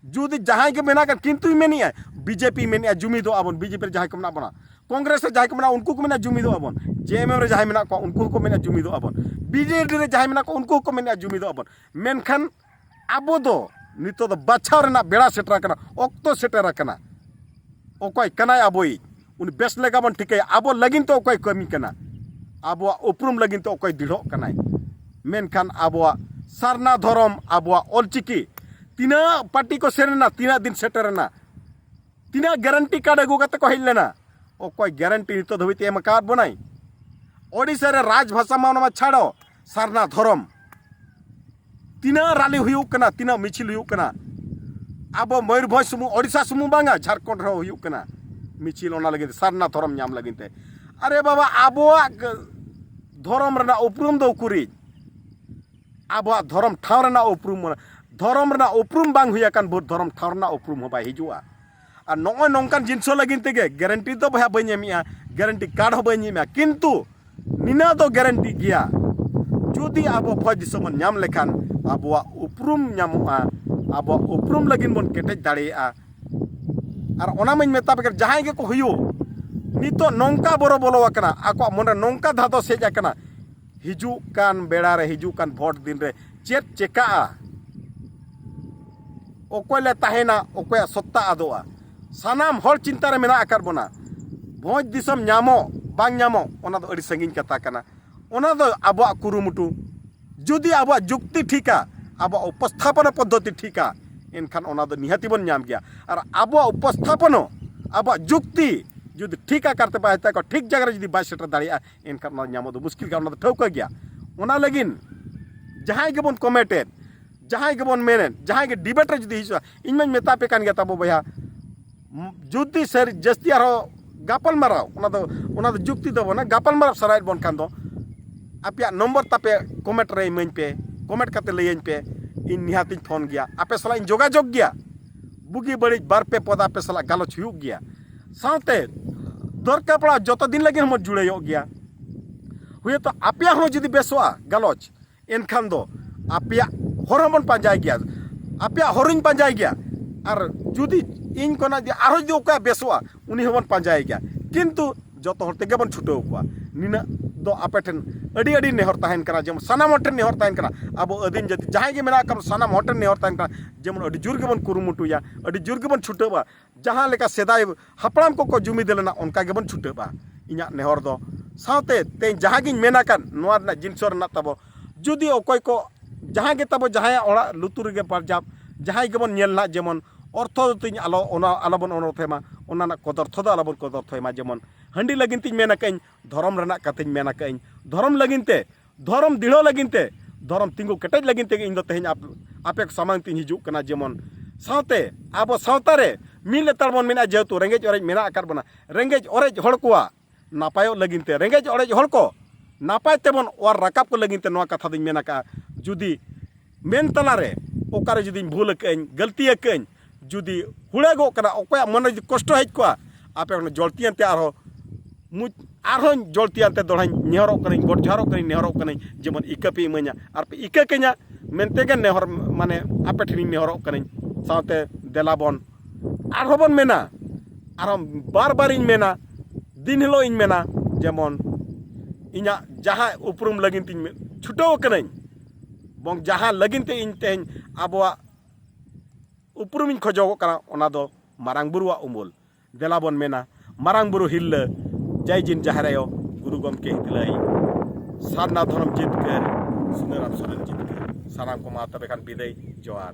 ᱡᱩᱫᱤ ᱡᱟᱦᱟᱸᱭ ᱜᱮ ᱢᱮᱱᱟᱜ ᱠᱟᱱ, ᱠᱤᱱᱛᱩᱭ ᱢᱮᱱᱮᱜᱼᱟ, ᱵᱤᱡᱮᱯᱤ ᱢᱮᱱᱮᱜᱼᱟ ᱡᱩᱢᱤᱫᱚᱜ ᱟᱵᱚᱱ, ᱵᱤᱡᱮᱯᱤ ᱨᱮ ᱡᱟᱦᱟᱸᱭ ᱠᱚ ᱢᱮᱱᱟᱜ ᱵᱚᱱᱟ, ᱠᱚᱝᱜᱨᱮᱥ ᱨᱮ ᱡᱟᱦᱟᱸᱭ ᱠᱚ ᱢᱮᱱᱟᱜ ᱩᱱᱠᱩ ᱠᱚ ᱢᱮᱱᱟ ᱡᱩᱢᱤᱫᱚᱜ ᱟᱵᱚᱱ, ᱡᱮᱮᱢᱮᱢ ᱨᱮ ᱡᱟᱦᱟᱸᱭ ᱢᱮᱱᱟᱜ ᱠᱚᱣᱟ ᱩᱱᱠᱩ ᱦᱚᱸᱠᱚ ᱢᱮᱱᱟ ᱡᱩᱢᱤᱫᱚᱜ ᱟᱵᱚᱱ, ᱵᱤᱡᱮᱰᱤ ᱨᱮ ᱡᱟᱦᱟᱸᱭ ᱢᱮᱱᱟᱜ ᱠᱚᱣᱟ ᱩᱱᱠᱩ ᱦᱚᱸᱠᱚ ᱢᱮᱱᱟ ᱡᱩᱢᱤᱫᱚᱜ ᱟᱵᱚᱱ᱾ ᱢᱮᱱᱠᱷᱟᱱ ᱟᱵᱚ ᱫᱚ ᱱᱤᱛᱚᱜ ᱫᱚ ᱵᱟᱪᱷᱟᱣ ᱨᱮᱱᱟᱜ ᱵᱮᱲᱟ ᱥᱮᱴᱮᱨ ᱟᱠᱟᱱᱟ, ᱚᱠᱛᱚ ᱥᱮᱴᱮᱨ ᱟᱠᱟᱱᱟ᱾ ᱚᱠᱚᱭ ᱠᱟᱱᱟᱭ ᱟᱵᱚᱭᱤᱡ, ᱩᱱᱤ ᱵᱮᱥ ᱞᱮᱠᱟ ᱵᱚᱱ ᱴᱷᱤᱠᱟᱹᱭᱟ, ᱟᱵᱚ ᱞᱟᱹᱜᱤᱫ ᱛᱮ ᱚᱠᱚᱭ ᱠᱟᱹᱢᱤ ᱠᱟᱱᱟ, ᱟᱵᱚᱣᱟᱜ ᱩᱯᱨᱩᱢ ᱞᱟᱹᱜᱤᱫ ᱛᱮ ᱚᱠᱚᱭ ᱫᱤᱲᱦᱚᱜ ᱠᱟᱱᱟᱭ᱾ ᱢᱮᱱᱠᱷᱟᱱ ᱟᱵᱚᱣᱟᱜ ᱥᱟᱨᱱᱟ ᱫᱷᱚᱨᱚᱢ, ᱟᱵᱚᱣᱟᱜ ᱚᱞᱪᱤᱠᱤ, ᱛᱤᱱᱟᱹᱜ ᱯᱟᱨᱴᱤ ᱠᱚ ᱥᱮᱱᱮᱱᱟ, ᱛᱤᱱᱟᱹᱜ ᱫᱤᱱ ᱥᱮᱴᱮᱨᱮᱱᱟ, ᱛᱤᱱᱟᱹᱜ ᱜᱟᱨᱮᱱᱴᱤ ᱠᱟᱨᱰ ᱟᱹᱜᱩ ᱠᱟᱛᱮ ᱠᱚ ᱦᱮᱡ ᱞᱮᱱᱟ? ᱚᱠᱚᱭ ᱜᱟᱨᱮᱱᱴᱤ ᱱᱤᱛᱚᱜ ᱫᱷᱟᱹᱵᱤᱡ ᱛᱮ ᱮᱢ ᱟᱠᱟᱫ ᱵᱚᱱᱟᱭ? ᱳᱰᱤᱥᱟ ᱨᱮ ᱨᱟᱡᱽ ᱵᱷᱟᱥᱟ ᱢᱟ ᱚᱱᱟ ᱢᱟ ᱪᱷᱟᱲᱚ, ᱥᱟᱨᱱᱟ ᱫᱷᱚᱨᱚᱢ ᱛᱤᱱᱟᱹᱜ ᱨᱟᱞᱤ ᱦᱩᱭᱩᱜ ᱠᱟᱱᱟ, ᱛᱤᱱᱟᱹᱜ ᱢᱤᱪᱷᱤᱞ ᱦᱩᱭᱩᱜ ᱠᱟᱱᱟ? ᱟᱵᱚ ᱢᱚᱭᱩᱨᱵᱷᱚᱸᱡᱽ ᱥᱩᱢᱩᱝ, ᱳᱰᱤᱥᱟ ᱥᱩᱢᱩᱝ ᱵᱟᱝᱟ, ᱡᱷᱟᱲᱠᱷᱚᱸᱰ ᱨᱮᱦᱚᱸ ᱦᱩᱭᱩᱜ ᱠᱟᱱᱟ ᱢᱤᱪᱷᱤᱞ ᱚᱱᱟ ᱞᱟᱹᱜᱤᱫ ᱛᱮ, ᱥᱟᱨᱱᱟ ᱫᱷᱚᱨᱚᱢ ᱧᱟᱢ ᱞᱟᱹᱜᱤᱫ ᱛᱮ᱾ ᱟᱨᱮ ᱵᱟᱵᱟ, ᱟᱵᱚᱣᱟᱜ ᱫᱷᱚᱨᱚᱢ ᱨᱮᱱᱟᱜ ᱩᱯᱨᱩᱢ ᱫᱚ ᱩᱠᱩᱨᱤᱡ? ᱟᱵᱚᱣᱟᱜ ᱫᱷᱚᱨᱚᱢ ᱴᱷᱟᱶ ᱨᱮᱱᱟᱜ ᱩᱯᱨᱩᱢ, ᱫᱷᱚᱨᱚᱢ ᱨᱮᱱᱟᱜ ᱩᱯᱨᱩᱢ ᱵᱟᱝ ᱦᱩᱭ ᱟᱠᱟᱱ ᱵᱷᱳᱨ ᱫᱷᱚᱨᱚᱢ ᱴᱷᱟᱶ ᱨᱮᱱᱟᱜ ᱩᱯᱨᱩᱢ ᱦᱚᱸ ᱵᱟᱭ ᱦᱤᱡᱩᱜᱼᱟ᱾ ᱟᱨ ᱱᱚᱜᱼᱚᱭ ᱱᱚᱝᱠᱟᱱ ᱡᱤᱱᱤᱥ ᱦᱚᱸ ᱞᱟᱹᱜᱤᱫ ᱛᱮᱜᱮ ᱜᱮᱨᱮᱱᱴᱤ ᱫᱚ ᱵᱚᱭᱦᱟ ᱵᱟᱹᱧ ᱮᱢᱮᱜᱼᱟ, ᱜᱮᱨᱮᱱᱴᱤ ᱠᱟᱨᱰ ᱦᱚᱸ ᱵᱟᱹᱧ ᱮᱢᱮᱜᱼᱟ, ᱠᱤᱱᱛᱩ ᱱᱤᱱᱟᱹᱜ ᱫᱚ ᱜᱮᱨᱮᱱᱴᱤ ᱜᱮᱭᱟ, ᱡᱩᱫᱤ ᱟᱵᱚ ᱵᱷᱚᱸᱡᱽ ᱫᱤᱥᱚᱢ ᱵᱚᱱ ᱧᱟᱢ ᱞᱮᱠᱷᱟᱱ ᱟᱵᱚᱣᱟᱜ ᱩᱯᱨᱩᱢ ᱧᱟᱢᱚᱜᱼᱟ, ᱟᱵᱚᱣᱟᱜ ᱩᱯᱨᱩᱢ ᱞᱟᱹᱜᱤᱫ ᱵᱚᱱ ᱠᱮᱴᱮᱡ ᱫᱟᱲᱮᱭᱟᱜᱼᱟ᱾ ᱟᱨ ᱚᱱᱟ ᱢᱟᱧ ᱢᱮᱛᱟ ᱯᱮ ᱠᱟᱱ, ᱡᱟᱦᱟᱸᱭ ᱜᱮᱠᱚ ᱦᱩᱭᱩᱜ, ᱱᱤᱛᱚᱜ ᱱᱚᱝᱠᱟ ᱵᱚᱨᱚ ᱵᱚᱞᱚ ᱟᱠᱟᱱᱟ, ᱟᱠᱚᱣᱟᱜ ᱢᱚᱱᱮ ᱱᱚᱝᱠᱟ ᱫᱷᱟᱫᱚᱥ ᱦᱮᱡ ᱟᱠᱟᱱᱟ, ᱦᱤᱡᱩᱜ ᱠᱟᱱ ᱵᱮᱲᱟ ᱨᱮ, ᱦᱤᱡᱩᱜ ᱠᱟᱱ ᱵᱷᱳᱴ ᱫᱤᱱ ᱨᱮ ᱪᱮᱫ ᱪᱮᱠᱟᱜᱼᱟ? ᱚᱠᱚᱭ ᱞᱮ ᱛᱟᱦᱮᱱᱟ, ᱚᱠᱚᱭᱟᱜ ᱥᱚᱛᱛᱟ ᱟᱫᱚᱜᱼᱟ? ᱥᱟᱱᱟᱢ ᱦᱚᱲ ᱪᱤᱱᱛᱟ ᱨᱮ ᱢᱮᱱᱟᱜ ᱟᱠᱟᱫ ᱵᱚᱱᱟ᱾ ᱵᱷᱚᱸᱡᱽ ᱫᱤᱥᱚᱢ ᱧᱟᱢᱚᱜ ᱵᱟᱝ ᱧᱟᱢᱚᱜ, ᱚᱱᱟ ᱫᱚ ᱟᱹᱰᱤ ᱥᱟᱺᱜᱤᱧ ᱠᱟᱛᱷᱟ ᱠᱟᱱᱟ᱾ ᱚᱱᱟ ᱫᱚ ᱟᱵᱚᱣᱟᱜ ᱠᱩᱨᱩᱢᱩᱴᱩ, ᱡᱩᱫᱤ ᱟᱵᱚᱣᱟᱜ ᱡᱩᱠᱛᱤ ᱴᱷᱤᱠᱟ, ᱟᱵᱚᱣᱟᱜ ᱩᱯᱚᱥᱛᱷᱟᱯᱚᱱᱟ ᱯᱚᱫᱽᱫᱷᱚᱛᱤ ᱴᱷᱤᱠᱟ, ᱮᱱᱠᱷᱟᱱ ᱚᱱᱟ ᱫᱚ ᱱᱤᱦᱟᱹᱛᱤ ᱵᱚᱱ ᱧᱟᱢ ᱜᱮᱭᱟ᱾ ᱟᱨ ᱟᱵᱚᱣᱟᱜ ᱩᱯᱚᱥᱛᱷᱟᱯᱚᱱᱚ, ᱟᱵᱚᱣᱟᱜ ᱡᱩᱠᱛᱤ ᱡᱩᱫᱤ ᱴᱷᱤᱠ ᱟᱠᱟᱨ ᱛᱮ ᱵᱟᱭ ᱦᱟᱛᱟᱣ ᱠᱚᱣᱟ, ᱴᱷᱤᱠ ᱡᱟᱭᱜᱟ ᱨᱮ ᱡᱩᱫᱤ ᱵᱟᱭ ᱥᱮᱴᱮᱨ ᱫᱟᱲᱮᱭᱟᱜᱼᱟ, ᱮᱱᱠᱷᱟᱱ ᱚᱱᱟ ᱧᱟᱢᱚᱜ ᱫᱚ ᱢᱩᱥᱠᱤᱞ ᱜᱮᱭᱟ, ᱚᱱᱟ ᱫᱚ ᱴᱷᱟᱹᱣᱠᱟᱹ ᱜᱮᱭᱟ᱾ ᱚᱱᱟ ᱞᱟᱹᱜᱤᱫ ᱡᱟᱦᱟᱸᱭ ᱜᱮᱵᱚᱱ ᱠᱚᱢᱮᱴᱮᱫ, ᱡᱟᱦᱟᱸᱭ ᱜᱮᱵᱚᱱ ᱢᱮᱱᱮᱫ, ᱡᱟᱦᱟᱸᱭ ᱜᱮ ᱰᱤᱵᱮᱴ ᱨᱮ ᱡᱩᱫᱤ ᱦᱤᱡᱩᱜᱼᱟ, ᱤᱧ ᱢᱟᱧ ᱢᱮᱛᱟ ᱯᱮ ᱠᱟᱱ ᱜᱮᱭᱟ ᱛᱟᱵᱚ ᱵᱚᱭᱦᱟ, ᱡᱩᱫᱤ ᱥᱟᱹᱨᱤ ᱡᱟᱹᱥᱛᱤ ᱟᱨᱦᱚᱸ ᱜᱟᱯᱟᱞ ᱢᱟᱨᱟᱣ, ᱚᱱᱟ ᱫᱚ, ᱚᱱᱟ ᱫᱚ ᱡᱩᱠᱛᱤ ᱫᱚ ᱵᱟᱝ, ᱜᱟᱯᱟᱞ ᱢᱟᱨᱟᱣ ᱥᱟᱱᱟᱭᱮᱫ ᱵᱚᱱ ᱠᱷᱟᱱ ᱫᱚ, ᱟᱯᱮᱭᱟᱜ ᱱᱚᱢᱵᱚᱨ ᱛᱟᱯᱮ ᱠᱚᱢᱮᱱᱴ ᱨᱮ ᱤᱢᱟᱹᱧ ᱯᱮ, ᱠᱚᱢᱮᱱᱴ ᱠᱟᱛᱮ ᱞᱟᱹᱭᱟᱹᱧ ᱯᱮ, ᱤᱧ ᱱᱤᱦᱟᱹᱛᱤᱧ ᱯᱷᱳᱱ ᱜᱮᱭᱟ, ᱟᱯᱮ ᱥᱟᱞᱟᱜ ᱤᱧ ᱡᱳᱜᱟᱡᱳᱜᱽ ᱜᱮᱭᱟ᱾ ᱵᱩᱜᱤ ᱵᱟᱹᱲᱤᱡ ᱵᱟᱨ ᱯᱮ ᱯᱚᱫ ᱟᱯᱮ ᱥᱟᱞᱟᱜ ᱜᱟᱞᱚᱪ ᱦᱩᱭᱩᱜ ᱜᱮᱭᱟ᱾ ᱥᱟᱶᱛᱮ ᱫᱚᱨᱠᱟᱨ ᱯᱟᱲᱟᱜ ᱡᱚᱛᱚ ᱫᱤᱱ ᱞᱟᱹᱜᱤᱫ ᱦᱚᱸᱵᱚᱱ ᱡᱩᱲᱟᱹᱭᱚᱜ ᱜᱮᱭᱟ᱾ ᱦᱳᱭᱛᱳ ᱟᱯᱮᱭᱟᱜ ᱦᱚᱸ ᱡᱩᱫᱤ ᱵᱮᱥᱚᱜᱼᱟ ᱜᱟᱞᱚᱪ, ᱮᱱᱠᱷᱟᱱ ᱫᱚ ᱟᱯᱮᱭᱟᱜ ᱦᱚᱨ ᱦᱚᱸᱵᱚᱱ ᱯᱟᱸᱡᱟᱭ ᱜᱮᱭᱟ, ᱟᱯᱮᱭᱟᱜ ᱦᱚᱨᱤᱧ ᱯᱟᱸᱡᱟᱭ ᱜᱮᱭᱟ᱾ ᱟᱨ ᱡᱩᱫᱤ ᱤᱧ ᱠᱷᱚᱱᱟᱜ ᱡᱩᱫᱤ ᱟᱨᱦᱚᱸ ᱡᱩᱫᱤ ᱚᱠᱚᱭᱟᱜ ᱵᱮᱥᱚᱜᱼᱟ, ᱩᱱᱤ ᱦᱚᱸᱵᱚᱱ ᱯᱟᱸᱡᱟᱭ ᱜᱮᱭᱟ᱾ ᱠᱤᱱᱛᱩ ᱡᱚᱛᱚ ᱦᱚᱲ ᱛᱮᱜᱮ ᱵᱚᱱ ᱪᱷᱩᱴᱟᱹᱣ ᱠᱚᱣᱟ᱾ ᱱᱤᱱᱟᱹᱜ ᱫᱚ ᱟᱯᱮ ᱴᱷᱮᱱ ᱟᱹᱰᱤ ᱟᱹᱰᱤ ᱱᱮᱦᱚᱨ ᱛᱟᱦᱮᱱ ᱠᱟᱱᱟ, ᱡᱮᱢᱚᱱ ᱥᱟᱱᱟᱢ ᱦᱚᱲ ᱴᱷᱮᱱ ᱱᱮᱦᱚᱨ ᱛᱟᱦᱮᱱ ᱠᱟᱱᱟ, ᱟᱵᱚ ᱟᱹᱫᱤᱢ ᱡᱟᱹᱛᱤ ᱡᱟᱦᱟᱸᱭ ᱜᱮ ᱢᱮᱱᱟᱜ ᱠᱚᱣᱟ, ᱥᱟᱱᱟᱢ ᱦᱚᱲ ᱴᱷᱮᱱ ᱱᱮᱦᱚᱨ ᱛᱟᱦᱮᱱ ᱠᱟᱱᱟ, ᱡᱮᱢᱚᱱ ᱟᱹᱰᱤ ᱡᱳᱨ ᱜᱮᱵᱚᱱ ᱠᱩᱨᱩᱢᱩᱴᱩᱭᱟ, ᱟᱹᱰᱤ ᱡᱳᱨ ᱜᱮᱵᱚᱱ ᱪᱷᱩᱴᱟᱹᱜᱼᱟ᱾ ᱡᱟᱦᱟᱸ ᱞᱮᱠᱟ ᱥᱮᱫᱟᱭ ᱦᱟᱯᱲᱟᱢ ᱠᱚᱠᱚ ᱡᱩᱢᱤᱫ ᱞᱮᱱᱟ, ᱚᱱᱠᱟ ᱜᱮᱵᱚᱱ ᱪᱷᱩᱴᱟᱹᱜᱼᱟ᱾ ᱤᱧᱟᱹᱜ ᱱᱮᱦᱚᱨ ᱫᱚ ᱥᱟᱶᱛᱮ ᱛᱮᱦᱮᱧ ᱡᱟᱦᱟᱸ ᱜᱤᱧ ᱢᱮᱱ ᱟᱠᱟᱫ ᱱᱚᱣᱟ ᱨᱮᱱᱟᱜ ᱡᱤᱱᱤᱥ ᱨᱮᱱᱟᱜ ᱛᱟᱵᱚ, ᱡᱩᱫᱤ ᱚᱠᱚᱭ ᱠᱚ ᱡᱟᱦᱟᱸ ᱜᱮ ᱛᱟᱵᱚ ᱡᱟᱦᱟᱸᱭᱟᱜ ᱚᱲᱟᱜ ᱞᱩᱛᱩᱨ ᱨᱮᱜᱮ ᱵᱟᱨᱡᱟᱵ, ᱡᱟᱦᱟᱸᱭ ᱜᱮᱵᱚᱱ ᱧᱮᱞ ᱱᱟᱜ ᱡᱮᱢᱚᱱ ᱚᱨᱛᱷᱚ ᱛᱤᱧ ᱟᱞᱚ, ᱚᱱᱟ ᱟᱞᱚᱵᱚᱱ ᱚᱱᱚᱨᱛᱷᱚᱭ ᱢᱟ, ᱚᱱᱟ ᱨᱮᱱᱟᱜ ᱠᱚᱫᱚᱨᱛᱷᱚ ᱫᱚ ᱟᱞᱚᱵᱚᱱ ᱠᱚᱫᱚᱨᱛᱷᱚᱭ ᱢᱟ᱾ ᱡᱮᱢᱚᱱ ᱦᱟᱺᱰᱤ ᱞᱟᱹᱜᱤᱫ ᱛᱤᱧ ᱢᱮᱱ ᱟᱠᱟᱫᱟᱹᱧ, ᱫᱷᱚᱨᱚᱢ ᱨᱮᱱᱟᱜ ᱠᱟᱛᱷᱟᱧ ᱢᱮᱱ ᱟᱠᱟᱫᱟᱹᱧ, ᱫᱷᱚᱨᱚᱢ ᱞᱟᱹᱜᱤᱫ ᱛᱮ, ᱫᱷᱚᱨᱚᱢ ᱫᱤᱲᱦᱚ ᱞᱟᱹᱜᱤᱫ ᱛᱮ, ᱫᱷᱚᱨᱚᱢ ᱛᱤᱸᱜᱩ ᱠᱮᱴᱮᱡ ᱞᱟᱹᱜᱤᱫ ᱛᱮᱜᱮ ᱤᱧ ᱫᱚ ᱛᱮᱦᱮᱧ ᱟᱯ-, ᱟᱯᱮ ᱠᱚ ᱥᱟᱢᱟᱝ ᱛᱤᱧ ᱦᱤᱡᱩᱜ ᱠᱟᱱᱟ᱾ ᱡᱮᱢᱚᱱ ᱥᱟᱶᱛᱮ ᱟᱵᱚ ᱥᱟᱶᱛᱟ ᱨᱮ ᱢᱤᱫ ᱞᱮᱛᱟᱲ ᱵᱚᱱ ᱢᱮᱱᱟ, ᱡᱮᱦᱮᱛᱩ ᱨᱮᱸᱜᱮᱡ ᱚᱨᱮᱡ ᱢᱮᱱᱟᱜ ᱟᱠᱟᱫ ᱵᱚᱱᱟ, ᱨᱮᱸᱜᱮᱡ ᱚᱨᱮᱡ ᱦᱚᱲ ᱠᱚᱣᱟᱜ ᱱᱟᱯᱟᱭᱚᱜ ᱞᱟᱹᱜᱤᱫ ᱛᱮ, ᱨᱮᱸᱜᱮᱡ ᱚᱨᱮᱡ ᱦᱚᱲ ᱠᱚ ᱱᱟᱯᱟᱭ ᱛᱮᱵᱚᱱ ᱚᱣᱟᱨ ᱨᱟᱠᱟᱵ ᱠᱚ ᱞᱟᱹᱜᱤᱫ ᱛᱮ ᱱᱚᱣᱟ ᱠᱟᱛᱷᱟ ᱫᱚᱧ ᱢᱮᱱ ᱟᱠᱟᱫᱼᱟ᱾ ᱡᱩᱫᱤ ᱢᱮᱱ ᱛᱟᱞᱟᱨᱮ ᱚᱠᱟᱨᱮ ᱡᱩᱫᱤᱧ ᱵᱷᱩᱞ ᱟᱠᱟᱫᱟᱹᱧ, ᱜᱟᱹᱞᱛᱤ ᱟᱠᱟᱫᱟᱹᱧ, ᱡᱩᱫᱤ ᱦᱩᱲᱟᱹᱜᱚᱜ ᱠᱟᱱᱟ, ᱚᱠᱚᱭᱟᱜ ᱢᱚᱱᱮ ᱡᱩᱫᱤ ᱠᱚᱥᱴᱚ ᱦᱮᱡ ᱠᱚᱜᱼᱟ, ᱟᱯᱮ ᱚᱱᱟ ᱡᱚᱞᱛᱤᱭᱟᱱ ᱛᱮ ᱟᱨᱦᱚᱸ ᱢᱩᱡ-, ᱟᱨᱦᱚᱸᱧ ᱡᱚᱞᱛᱤᱭᱟᱱ ᱛᱮ ᱫᱚᱦᱲᱟᱧ ᱱᱮᱦᱚᱨᱚᱜ ᱠᱟᱹᱱᱟᱹᱧ, ᱜᱚᱰ ᱡᱚᱦᱟᱨᱚᱜ ᱠᱟᱹᱱᱟᱹᱧ, ᱱᱮᱦᱚᱨᱚᱜ ᱠᱟᱹᱱᱟᱹᱧ, ᱡᱮᱢᱚᱱ ᱤᱠᱟᱹ ᱯᱮ ᱤᱢᱟᱹᱧᱟ ᱟᱨ ᱯᱮ ᱤᱠᱟᱹ ᱠᱟᱹᱧᱟ ᱢᱮᱱᱛᱮ ᱜᱮ ᱱᱮᱦᱚᱨ, ᱢᱟᱱᱮ ᱟᱯᱮ ᱴᱷᱮᱱᱤᱧ ᱱᱮᱦᱚᱨᱚᱜ ᱠᱟᱹᱱᱟᱹᱧ᱾ ᱥᱟᱶᱛᱮ ᱫᱮᱞᱟ ᱵᱚᱱ ᱟᱨᱦᱚᱸ ᱵᱚᱱ ᱢᱮᱱᱟ, ᱟᱨᱦᱚᱸ ᱵᱟᱨ ᱵᱟᱨᱤᱧ ᱢᱮᱱᱟ, ᱫᱤᱱ ᱦᱤᱞᱳᱜ ᱤᱧ ᱢᱮᱱᱟ, ᱡᱮᱢᱚᱱ ᱤᱧᱟᱹᱜ ᱡᱟᱦᱟᱸ ᱩᱯᱨᱩᱢ ᱞᱟᱹᱜᱤᱫ ᱛᱤᱧ ᱢᱮ-, ᱪᱷᱩᱴᱟᱹᱣ ᱠᱟᱹᱱᱟᱹᱧ, ᱵᱚᱝ ᱡᱟᱦᱟᱸ ᱞᱟᱹᱜᱤᱫ ᱛᱮ ᱤᱧ ᱛᱮᱦᱮᱧ ᱟᱵᱚᱣᱟᱜ ᱩᱯᱨᱩᱢᱤᱧ ᱠᱷᱚᱡᱚᱜᱚᱜ ᱠᱟᱱᱟ, ᱚᱱᱟ ᱫᱚ ᱢᱟᱨᱟᱝ ᱵᱩᱨᱩᱣᱟᱜ ᱩᱢᱩᱞ᱾ ᱫᱮᱞᱟ ᱵᱚᱱ ᱢᱮᱱᱟ, ᱢᱟᱨᱟᱝ ᱵᱩᱨᱩ ᱦᱤᱨᱞᱟᱹ, ᱡᱟᱭ ᱡᱤᱱ ᱡᱟᱦᱮᱨ ᱟᱭᱳ, ᱜᱩᱨᱩ ᱜᱚᱢᱠᱮ ᱦᱤᱛᱞᱟᱹᱭ, ᱥᱟᱨᱱᱟ ᱫᱷᱚᱨᱚᱢ ᱡᱤᱛᱠᱟᱹᱨ, ᱥᱩᱱᱟᱹᱨᱟᱢ ᱥᱚᱨᱮᱱ ᱡᱤᱛᱠᱟᱹᱨ᱾ ᱥᱟᱱᱟᱢ ᱠᱚ ᱢᱟ ᱛᱚᱵᱮ ᱠᱷᱟᱱ ᱵᱤᱫᱟᱹᱭ, ᱡᱚᱦᱟᱨ᱾